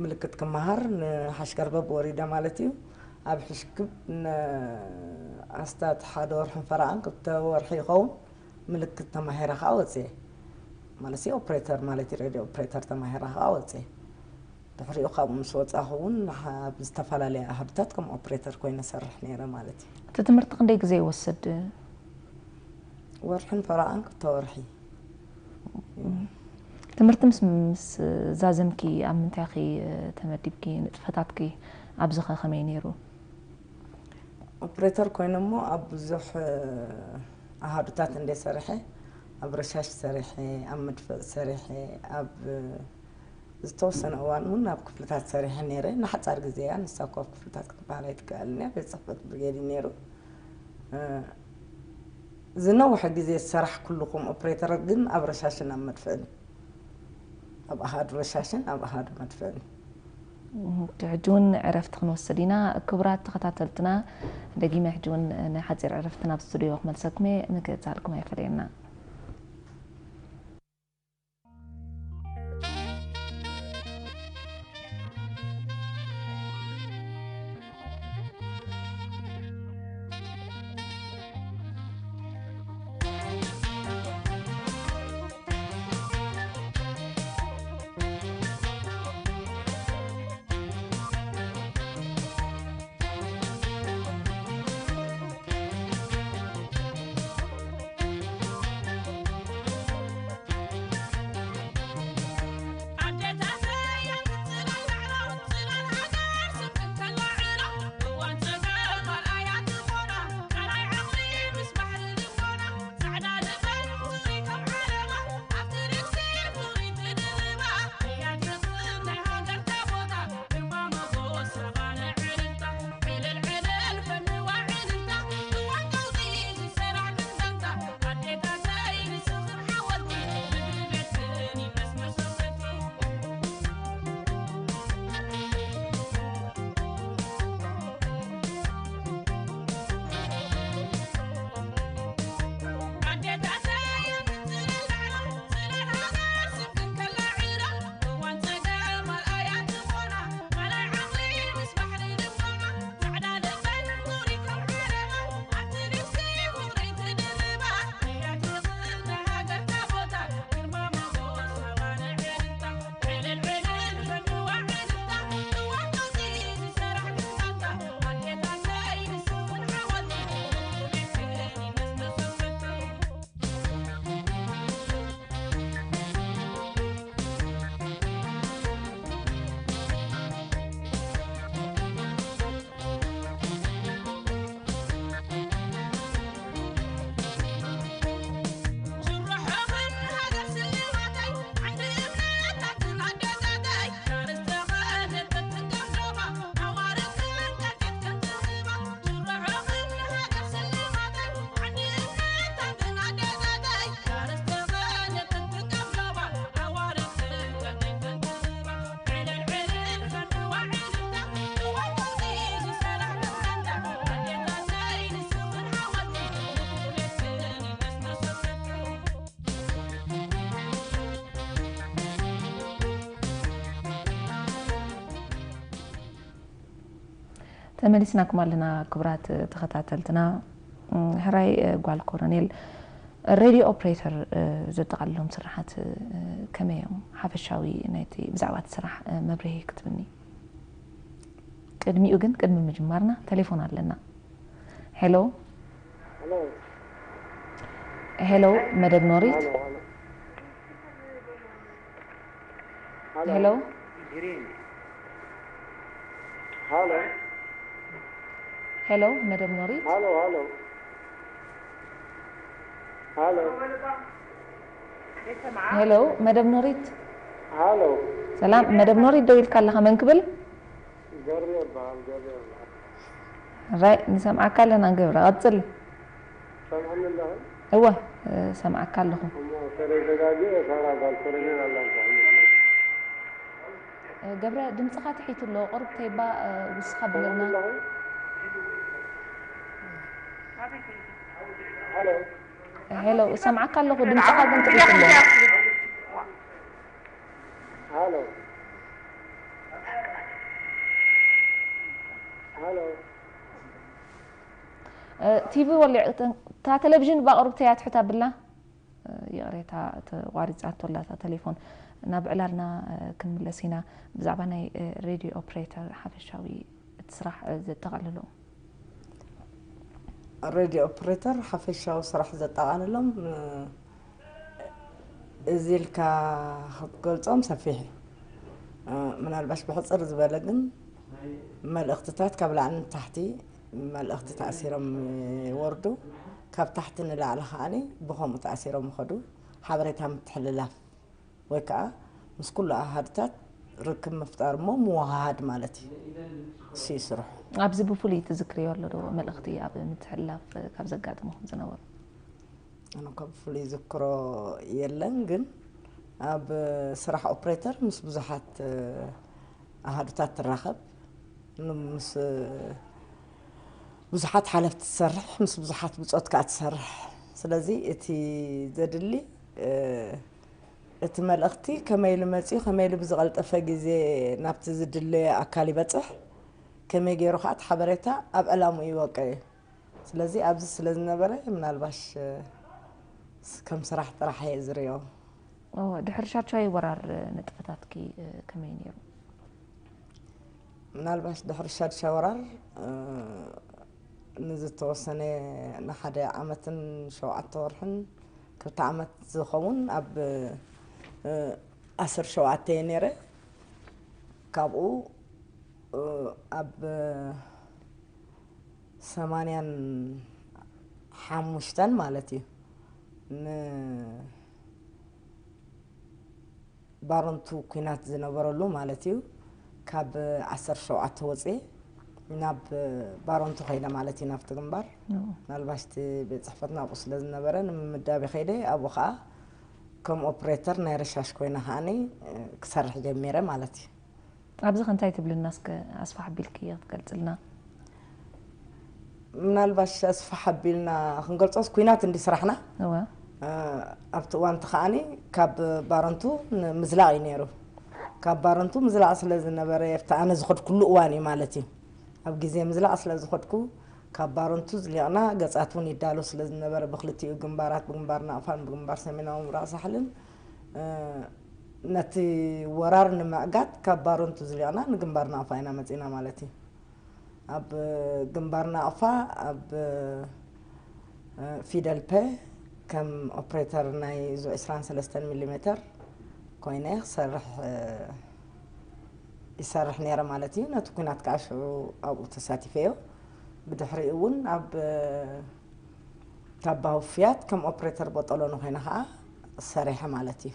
ምልክት ክመሃር ንሓሽከርበብ ወሪደ ማለት እዩ። ኣብ ሕሽክብ ኣስታት ሓደ ወርሕን ፈረቓን ክልተ ወርሒ ይኸውን ምልክት ተማሂረ ከዓ ወፅየ። ማለት ኦፕሬተር ማለት እዩ፣ ሬድዮ ኦፕሬተር ተማሂረ ከዓ ወፅየ። ድሕሪኡ ካብኡ ምስ ወፃኹ እውን ኣብ ዝተፈላለየ ኣሃዱታት ከም ኦፕሬተር ኮይነ ሰርሕ ነይረ ማለት እዩ። እቲ ትምህርቲ ክንደይ ግዜ ይወስድ? ወርሕን ፈረቓን ክልተ ወርሒ። ትምህርቲ ምስ ምስ ዛዘምኪ ኣብ ምንታይ ኢኺ ተመዲብኪ? ንጥፈታትኪ ኣብዚ ኸ ከመይ ነይሩ? ኦፕሬተር ኮይነ እሞ ኣብ ብዙሕ ኣሃዱታት እንደ ሰሪሐ፣ ኣብ ረሻሽ ሰሪሐ፣ ኣብ መድፍዕ ሰሪሐ፣ ኣብ ዝተወሰነ እዋን እውን ኣብ ክፍልታት ሰሪሐ ነይረ። ንሓፃር ግዜ እያ፣ ንሳ እኮ ኣብ ክፍልታት ክትበሃል ኣይትከኣልን እያ። ቤት ፅሕፈት ብርጌድ እዩ ነይሩ። ዝነውሐ ግዜ ዝሰራሕኩሉ ከም ኦፕሬተር ግን ኣብ ረሻሽን ኣብ መድፍዕን፣ ኣብ ኣሃዱ ረሻሽን ኣብ ኣሃዱ መድፍዕን። ሕጂ እውን ዕረፍቲ ክንወስድ ኢና። ክቡራት ተኸታተልትና፣ ደጊመ ሕጂ እውን ንሓፂር ዕረፍቲ ናብ ስቱዲዮ ክመልሰኩም እየ። ምክትታልኩም ኣይፈለየና። ተመሊስናኩም ኣለና ክቡራት ተኸታተልትና። ሕራይ ጓል ኮሎኔል፣ ሬድዮ ኦፕሬተር ዘጠቓልሎም ስርሓት ከመይ እዮም? ሓፈሻዊ ናይቲ ብዛዕባ እቲ ስራሕ መብርሂ ክትብኒ? ቅድሚኡ ግን ቅድሚ ምጅማርና ቴሌፎን ኣለና። ሄሎ። ሄሎ፣ መደብ ኖሪት። ሄሎ። ሄሎ፣ መደብ ኖሪት። ሄሎ። ሄሎ፣ መደብ ኖሪት። ሃሎ። ሰላም፣ መደብ ኖሪት ደው ኢልካ ኣለኻ፣ መን ክብል? ገሪ ይበሃል፣ ገሪ ይበሃል። ራይ፣ ንሰምዓካ ኣለና፣ ገብረ፣ ቀጽል። ሰምዕኒ ኣለኻ? እወ፣ እሰምዓካ ኣለኹ። እሞ ተረጋጊ፣ ሳራ ጓል ኮሎኔል ኣላ። ገብረ፣ ድምፅኻ ትሒቱ ኣሎ፣ ቁሩብ ተይባ ውስኻ ብለና። ሃሎ። ሄሎ፣ እሰምዓካ ኣለኹ፣ ድምፅኻ ግን ትሒቱ ኣሎ። ሃሎ። ሃሎ። ቲቪ ወሊዕ፣ እታ ቴሌቪዥን ባቕሩብ ተያትሑት ኣብላ። ይቕሬታ፣ ተቋሪጻቶ ኣላ እታ ቴሌፎን። ናብ ዕላልና ክንምለስ ኢና። ብዛዕባ ናይ ሬድዮ ኦፕሬተር ሓፈሻዊ እቲ ስራሕ ዘጠቓልሎ። ሬድዮ ኦፕሬተር ሓፈሻዊ ስራሕ ዘጠቓልሎም እዚ ኢልካ ክትገልጾም ሰፊሕ እዩ። ምናልባሽ ብሕጽር ዝበለ ግን፣ መልእኽትታት ካብ ላዕሊ ንታሕቲ መልእኽቲ ተኣሲሮም ይወርዱ። ካብ ታሕቲ ንላዕሊ ከዓኒ ብኸምኡ ተኣሲሮም ይኸዱ። ሓበሬታ ምትሕልላፍ ወይ ከዓ ምስ ኩሉ ኣሃዱታት ርክብ ምፍጣር እሞ ምውሃሃድ ማለት እዩ። እሱ እዩ ስርሑ። ኣብዚ ብፍሉይ ትዝክርዮ ኣሎ ዶ መልእኽቲ ኣብ ምትሕልላፍ ካብ ዘጋጥሙኹም ዝነበሩ? ኣነ እኳ ብፍሉይ ዝክሮ የለን፣ ግን ኣብ ስራሕ ኦፕሬተር ምስ ብዙሓት ኣሃዱታት ትራኸብ፣ ምስ ብዙሓት ሓለፍቲ ትሰርሕ፣ ምስ ብዙሓት ብጾት ከዓ ትሰርሕ። ስለዚ እቲ ዘድሊ እቲ መልእኽቲ ከመይ ኢሉ መፂኡ፣ ከመይ ኢሉ ብዝቐልጠፈ ግዜ ናብቲ ዝድለዮ ኣካል ይበፅሕ፣ ከመይ ገይሩ ከዓ እቲ ሓበሬታ ኣብ ዕላምኡ ይወቀ እዩ። ስለዚ ኣብዚ ስለ ዝነበረ ምናልባሽ ከም ስራሕ ጥራሕ እየ ዝሪኦ። ድሕሪ ሻድሻይ ወራር ንጥፈታትኪ ከመይ ነይሩ? ምናልባሽ ድሕሪ ሻድሻይ ወራር ንዝተወሰነ ንሓደ ዓመትን ሸውዓተ ወርሕን ክልተ ዓመት ዝኸውን ኣብ ኣስር ሸውዓተ እየ ነይረ። ካብኡ ኣብ ሰማንያን ሓሙሽተን ማለት እዩ ን ባረንቱ ኲናት ዝነበረሉ ማለት እዩ። ካብ ዓሰርተ ሸውዓተ ወፅኤ ናብ ባረንቱ ከይደ ማለት እዩ፣ ናብቲ ግንባር። ምናልባሽ እቲ ቤት ፅሕፈትና ኣብኡ ስለ ዝነበረ ንምምዳብ ከይደ፣ ኣብኡ ከዓ ከም ኦፕሬተር ናይ ረሻሽ ኮይነ ከዓኒ ክሰርሕ ጀሚረ ማለት እዩ። ኣብዚ ከ እንታይ ትብልና እስከ ኣስፋሕ ኣቢልኪ ክትገልፅልና? ምናልባሽ ኣስፋሕ ኣቢልና ክንገልፆስ ኲናት እንዲ ስራሕና እወ ኣብቲ እዋንቲ ከዓኒ ካብ ባረንቱ ምዝላቕ እዩ ነይሩ። ካብ ባረንቱ ምዝላቕ ስለ ዝነበረ ኣብቲ ኣነ ዝኸድኩሉ እዋን እዩ ማለት እዩ። ኣብ ግዜ ምዝላቕ ስለ ዝኸድኩ ካብ ባረንቱ ዝሊቕና ገፃት እውን ይዳሎ ስለ ዝነበረ ብክልቲኡ ግንባራት ብግንባር ናቕፋን ብግንባር ሰሜናዊ ምብራቕ ሳሕልን ነቲ ወራር ንምዕጋት ካብ ባረንቱ ዝሊቕና ንግንባር ናቕፋ ኢና መፂና ማለት እዩ። ኣብ ግንባር ናቕፋ ኣብ ፊደል ፐ ከም ኦፕሬተር ናይ ዙ ዕስራን ሰለስተን ሚሊ ሜተር ኮይነ ክሰርሕ ይሰርሕ ነይረ ማለት እዩ። ነቲ ኩናት ከዓ ሽዑ ኣብኡ ተሳቲፈዮ። ብድሕሪኡ እውን ኣብ ታባ ውፍያት ከም ኦፕሬተር ቦጠሎኒ ኮይነ ከዓ ሰሪሐ ማለት እዩ።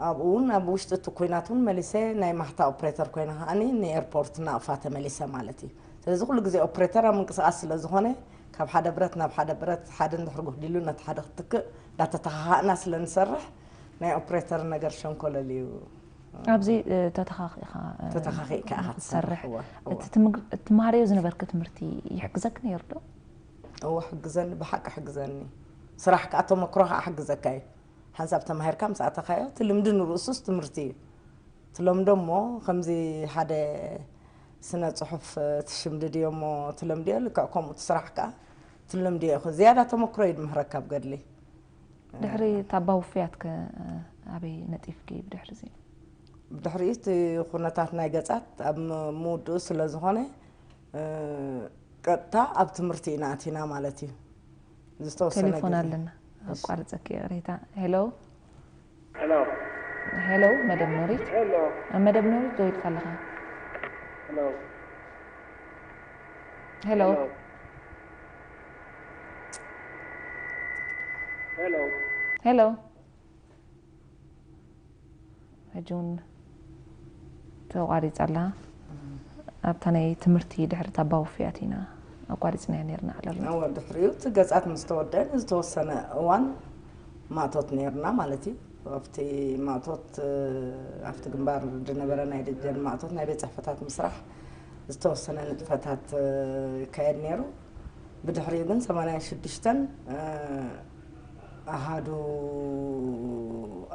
ኣብኡ እውን ኣብ ውሽጢ እቲ ኩናት እውን መሊሰ ናይ ማሕታ ኦፕሬተር ኮይነ ከዓኒ ንኤርፖርት ናቕፋ ተመሊሰ ማለት እዩ። ስለዚ ኩሉ ግዜ ኦፕሬተር ኣብ ምንቅስቃስ ስለ ዝኾነ ካብ ሓደ ብረት ናብ ሓደ ብረት ሓደ እንድሕር ጉህዲሉ ነቲ ሓደ ክትክእ እንዳተተኻኻእና ስለ ንሰርሕ ናይ ኦፕሬተር ነገር ሸንኮለል እዩ። ኣብዚ ተተኻኺእካ ተተኻኺእካ ኢኻ ትሰርሕ። እወ፣ እወ። እቲ ትምሃርዮ ዝነበርኪ ትምህርቲ ይሕግዘክ ነይሩ ዶ? እወ ሕግዘኒ፣ ብሓቂ ሕግዘኒ። ስራሕ ከዓ ተመክሮ ከዓ ሕግዘካ እዩ። ሓንሳብ ተማሂርካ ምስ ኣተኻዮ እቲ ልምዲ ንርእሱስ ትምህርቲ እዩ። ትለምዶ እሞ ከምዚ ሓደ ስነ ፅሑፍ ትሽምድድዮ እሞ ትለምድዮ ልክዕ ከምኡ እቲ ስራሕ ከዓ ትለምድዮ ኢኹ። ዝያዳ ተመክሮ እዩ ድምህረካ ኣብ ገድሊ። ድሕሪ ታባ ውፍያት ከ ኣበይ ነጢፍኪ ብድሕሪ እዚ? ብድሕሪኡ እቲ ኩነታት ናይ ገፃት ኣብ ምውድኡ ስለ ዝኾነ ቀጥታ ኣብ ትምህርቲ ኢና ኣቲና ማለት እዩ። ዝተወሰነ ቴሌፎን ግዜ። ኣለና። ኣቋርፀኪ ይቕሬታ። ሄሎ ሄሎ ሄሎ፣ መደብ ኖሪት። ሄሎ ኣብ መደብ ኖሪት ደው ኢልካ ኣለኻ። ሄሎ ሄሎ ሄሎ ሄሎ ጁን ተቋሪጻ ኣላ። ኣብታ ናይ ትምህርቲ ድሕሪ ታባዊ ፍያት ኢና ኣቋሪጽናያ ነይርና ዕላልና። እወ፣ ድሕሪኡ እቲ ገጻት ምስ ተወደአን ዝተወሰነ እዋን ማእቶት ነይርና ማለት እዩ። ኣብቲ ማእቶት፣ ኣብቲ ግንባር ዝነበረ ናይ ደጀን ማእቶት ናይ ቤት ጽሕፈታት ምስራሕ ዝተወሰነ ንጥፈታት ይካየድ ነይሩ። ብድሕሪኡ ግን ሰማንያን ሽዱሽተን ኣሃዱ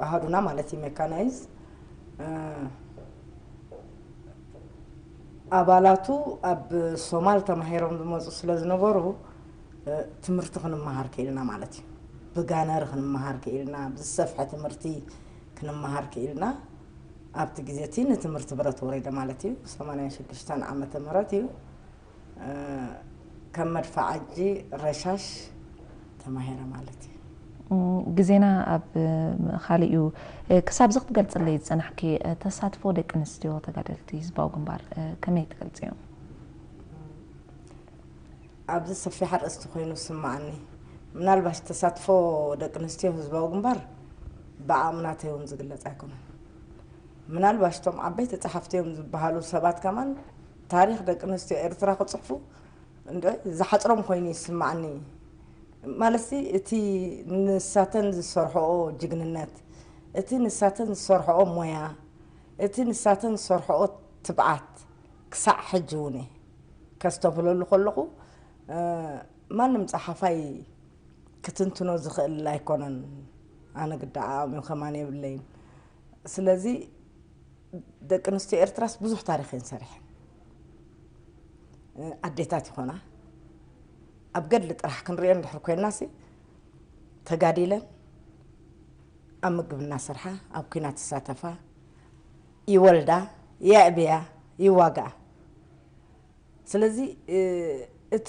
ኣሃዱና ማለት እዩ ሜካናይዝ ኣባላቱ ኣብ ሶማል ተማሂሮም ዝመፁ ስለ ዝነበሩ ትምህርቲ ክንመሃር ክኢልና ማለት እዩ። ብጋነር ክንመሃር ክኢልና፣ ብዝሰፍሐ ትምህርቲ ክንመሃር ክኢልና። ኣብቲ ግዜ እቲ ንትምህርቲ ብረት ወሪደ ማለት እዩ። ሰማንያን ሽዱሽተን ዓመተ ምህረት እዩ። ከም መድፋዓጂ ረሻሽ ተማሂረ ማለት እዩ። ግዜና ኣብ ምእኻል እዩ። ክሳብ እዚ ክትገልፅለይ ዝፀናሕኪ ተሳትፎ ደቂ ኣንስትዮ ተጋደልቲ ህዝባዊ ግንባር ከመይ ትገልፅዮ? ኣብዚ ሰፊሕ ኣርእስቲ ኮይኑ ዝስማዓኒ፣ ምናልባሽ ተሳትፎ ደቂ ኣንስትዮ ህዝባዊ ግንባር ብዓቕምናተይ እውን ዝግለፅ ኣይኮነን። ምናልባሽ እቶም ዓበይቲ ፀሓፍቲ እዮም ዝበሃሉ ሰባት ከማን ታሪኽ ደቂ ኣንስትዮ ኤርትራ ክፅሕፉ እንደ ዝሓፅሮም ኮይኑ ይስማዓኒ። ማለትሲ እቲ ንሳተን ዝሰርሕኦ ጅግንነት፣ እቲ ንሳተን ዝሰርሕኦ ሞያ፣ እቲ ንሳተን ዝሰርሕኦ ትብዓት ክሳዕ ሕጂ እውን እየ ከስተብህለሉ ከለኹ ማንም ፀሓፋይ ክትንትኖ ዝኽእል ኣይኮነን። ኣነ ግዳ ዓቕሚ ከማን የብለይን። ስለዚ ደቂ ኣንስትዮ ኤርትራስ ብዙሕ ታሪኽ እየን ሰሪሐን። ኣዴታት ይኾና። ኣብ ገድሊ ጥራሕ ክንሪኦ እንድሕር ኮይናሲ ተጋዲለን ኣብ ምግቢ እናሰርሓ ኣብ ኲናት ይሳተፋ፣ ይወልዳ፣ የዕብያ፣ ይዋግኣ። ስለዚ እቲ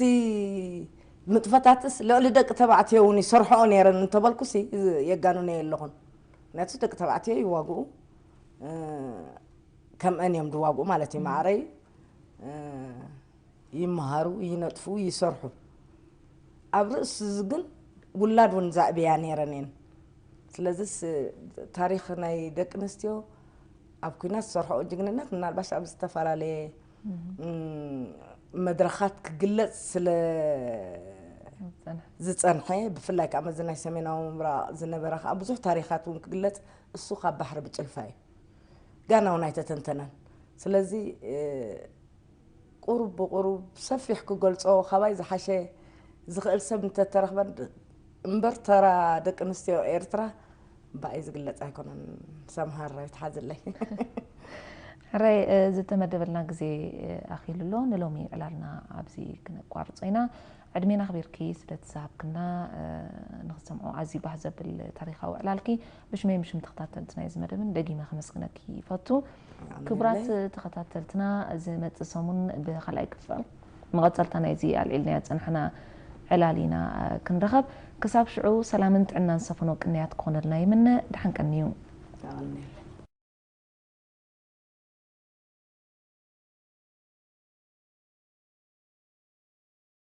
ንጥፈታትስ ልዕሊ ደቂ ተባዕትዮ እውን ይሰርሕኦ ነይረን እንተበልኩሲ የጋንኖ የለኹን። ምክንያቱ ደቂ ተባዕትዮ ይዋግኡ፣ ከምአን እዮም ዝዋግኡ ማለት እዩ። ማዕረይ ይመሃሩ፣ ይነጥፉ፣ ይሰርሑ። ኣብ ርእሲ እዚ ግን ውላድ እውን ዘዕብያ ነይረን እየን። ስለዚስ ታሪኽ ናይ ደቂ ኣንስትዮ ኣብ ኲናት ዝሰርሕኦ ጅግንነት ምናልባሽ ኣብ ዝተፈላለየ መድረኻት ክግለፅ ስለ ዝፀንሐ፣ ብፍላይ ከዓ መዚ ናይ ሰሜናዊ ምብራቕ ዝነበረ ከዓ ብዙሕ ታሪኻት እውን ክግለፅ፣ እሱ ካብ ባሕሪ ብጭልፋ እዩ። ጋና እውን ኣይተተንተነን። ስለዚ ቁሩብ ብቁሩብ ሰፊሕ ክገልፆ ካባይ ዝሓሸ ዝኽእል ሰብ እንተተረኽበን እምበር ተራ ደቂ ኣንስትዮ ኤርትራ ብኣይ ዝግለፅ ኣይኮነን። ሰምሃር ኣይትሓዝለይ። ሕራይ ዝተመደበልና ግዜ ኣኺሉ ኣሎ። ንሎሚ ዕላልና ኣብዚ ክነቋርጾ ኢና። ዕድሜና ኣኽቢርኪ ስለ ዝሃብክና ንኽሰምዖ ኣዝዩ ባህ ዘብል ታሪኻዊ ዕላልኪ ብሽመይ ብሽም ተኸታተልቲ ናይዚ መደብን ደጊመ ከመስግነኪ ይፈቱ። ክቡራት ተኸታተልትና ዝመጽእ ሰሙን ብኻልኣይ ክፋል መቐጸልታ ናይዚ ኣልዒልናዮ ዝጸናሕና ዕላል ኢና ክንረኸብ። ክሳብ ሽዑ ሰላምን ጥዕናን ዝሰፈኖ ቅንያት ክኾነልና ይምነ። ደሓን ቀንዩ።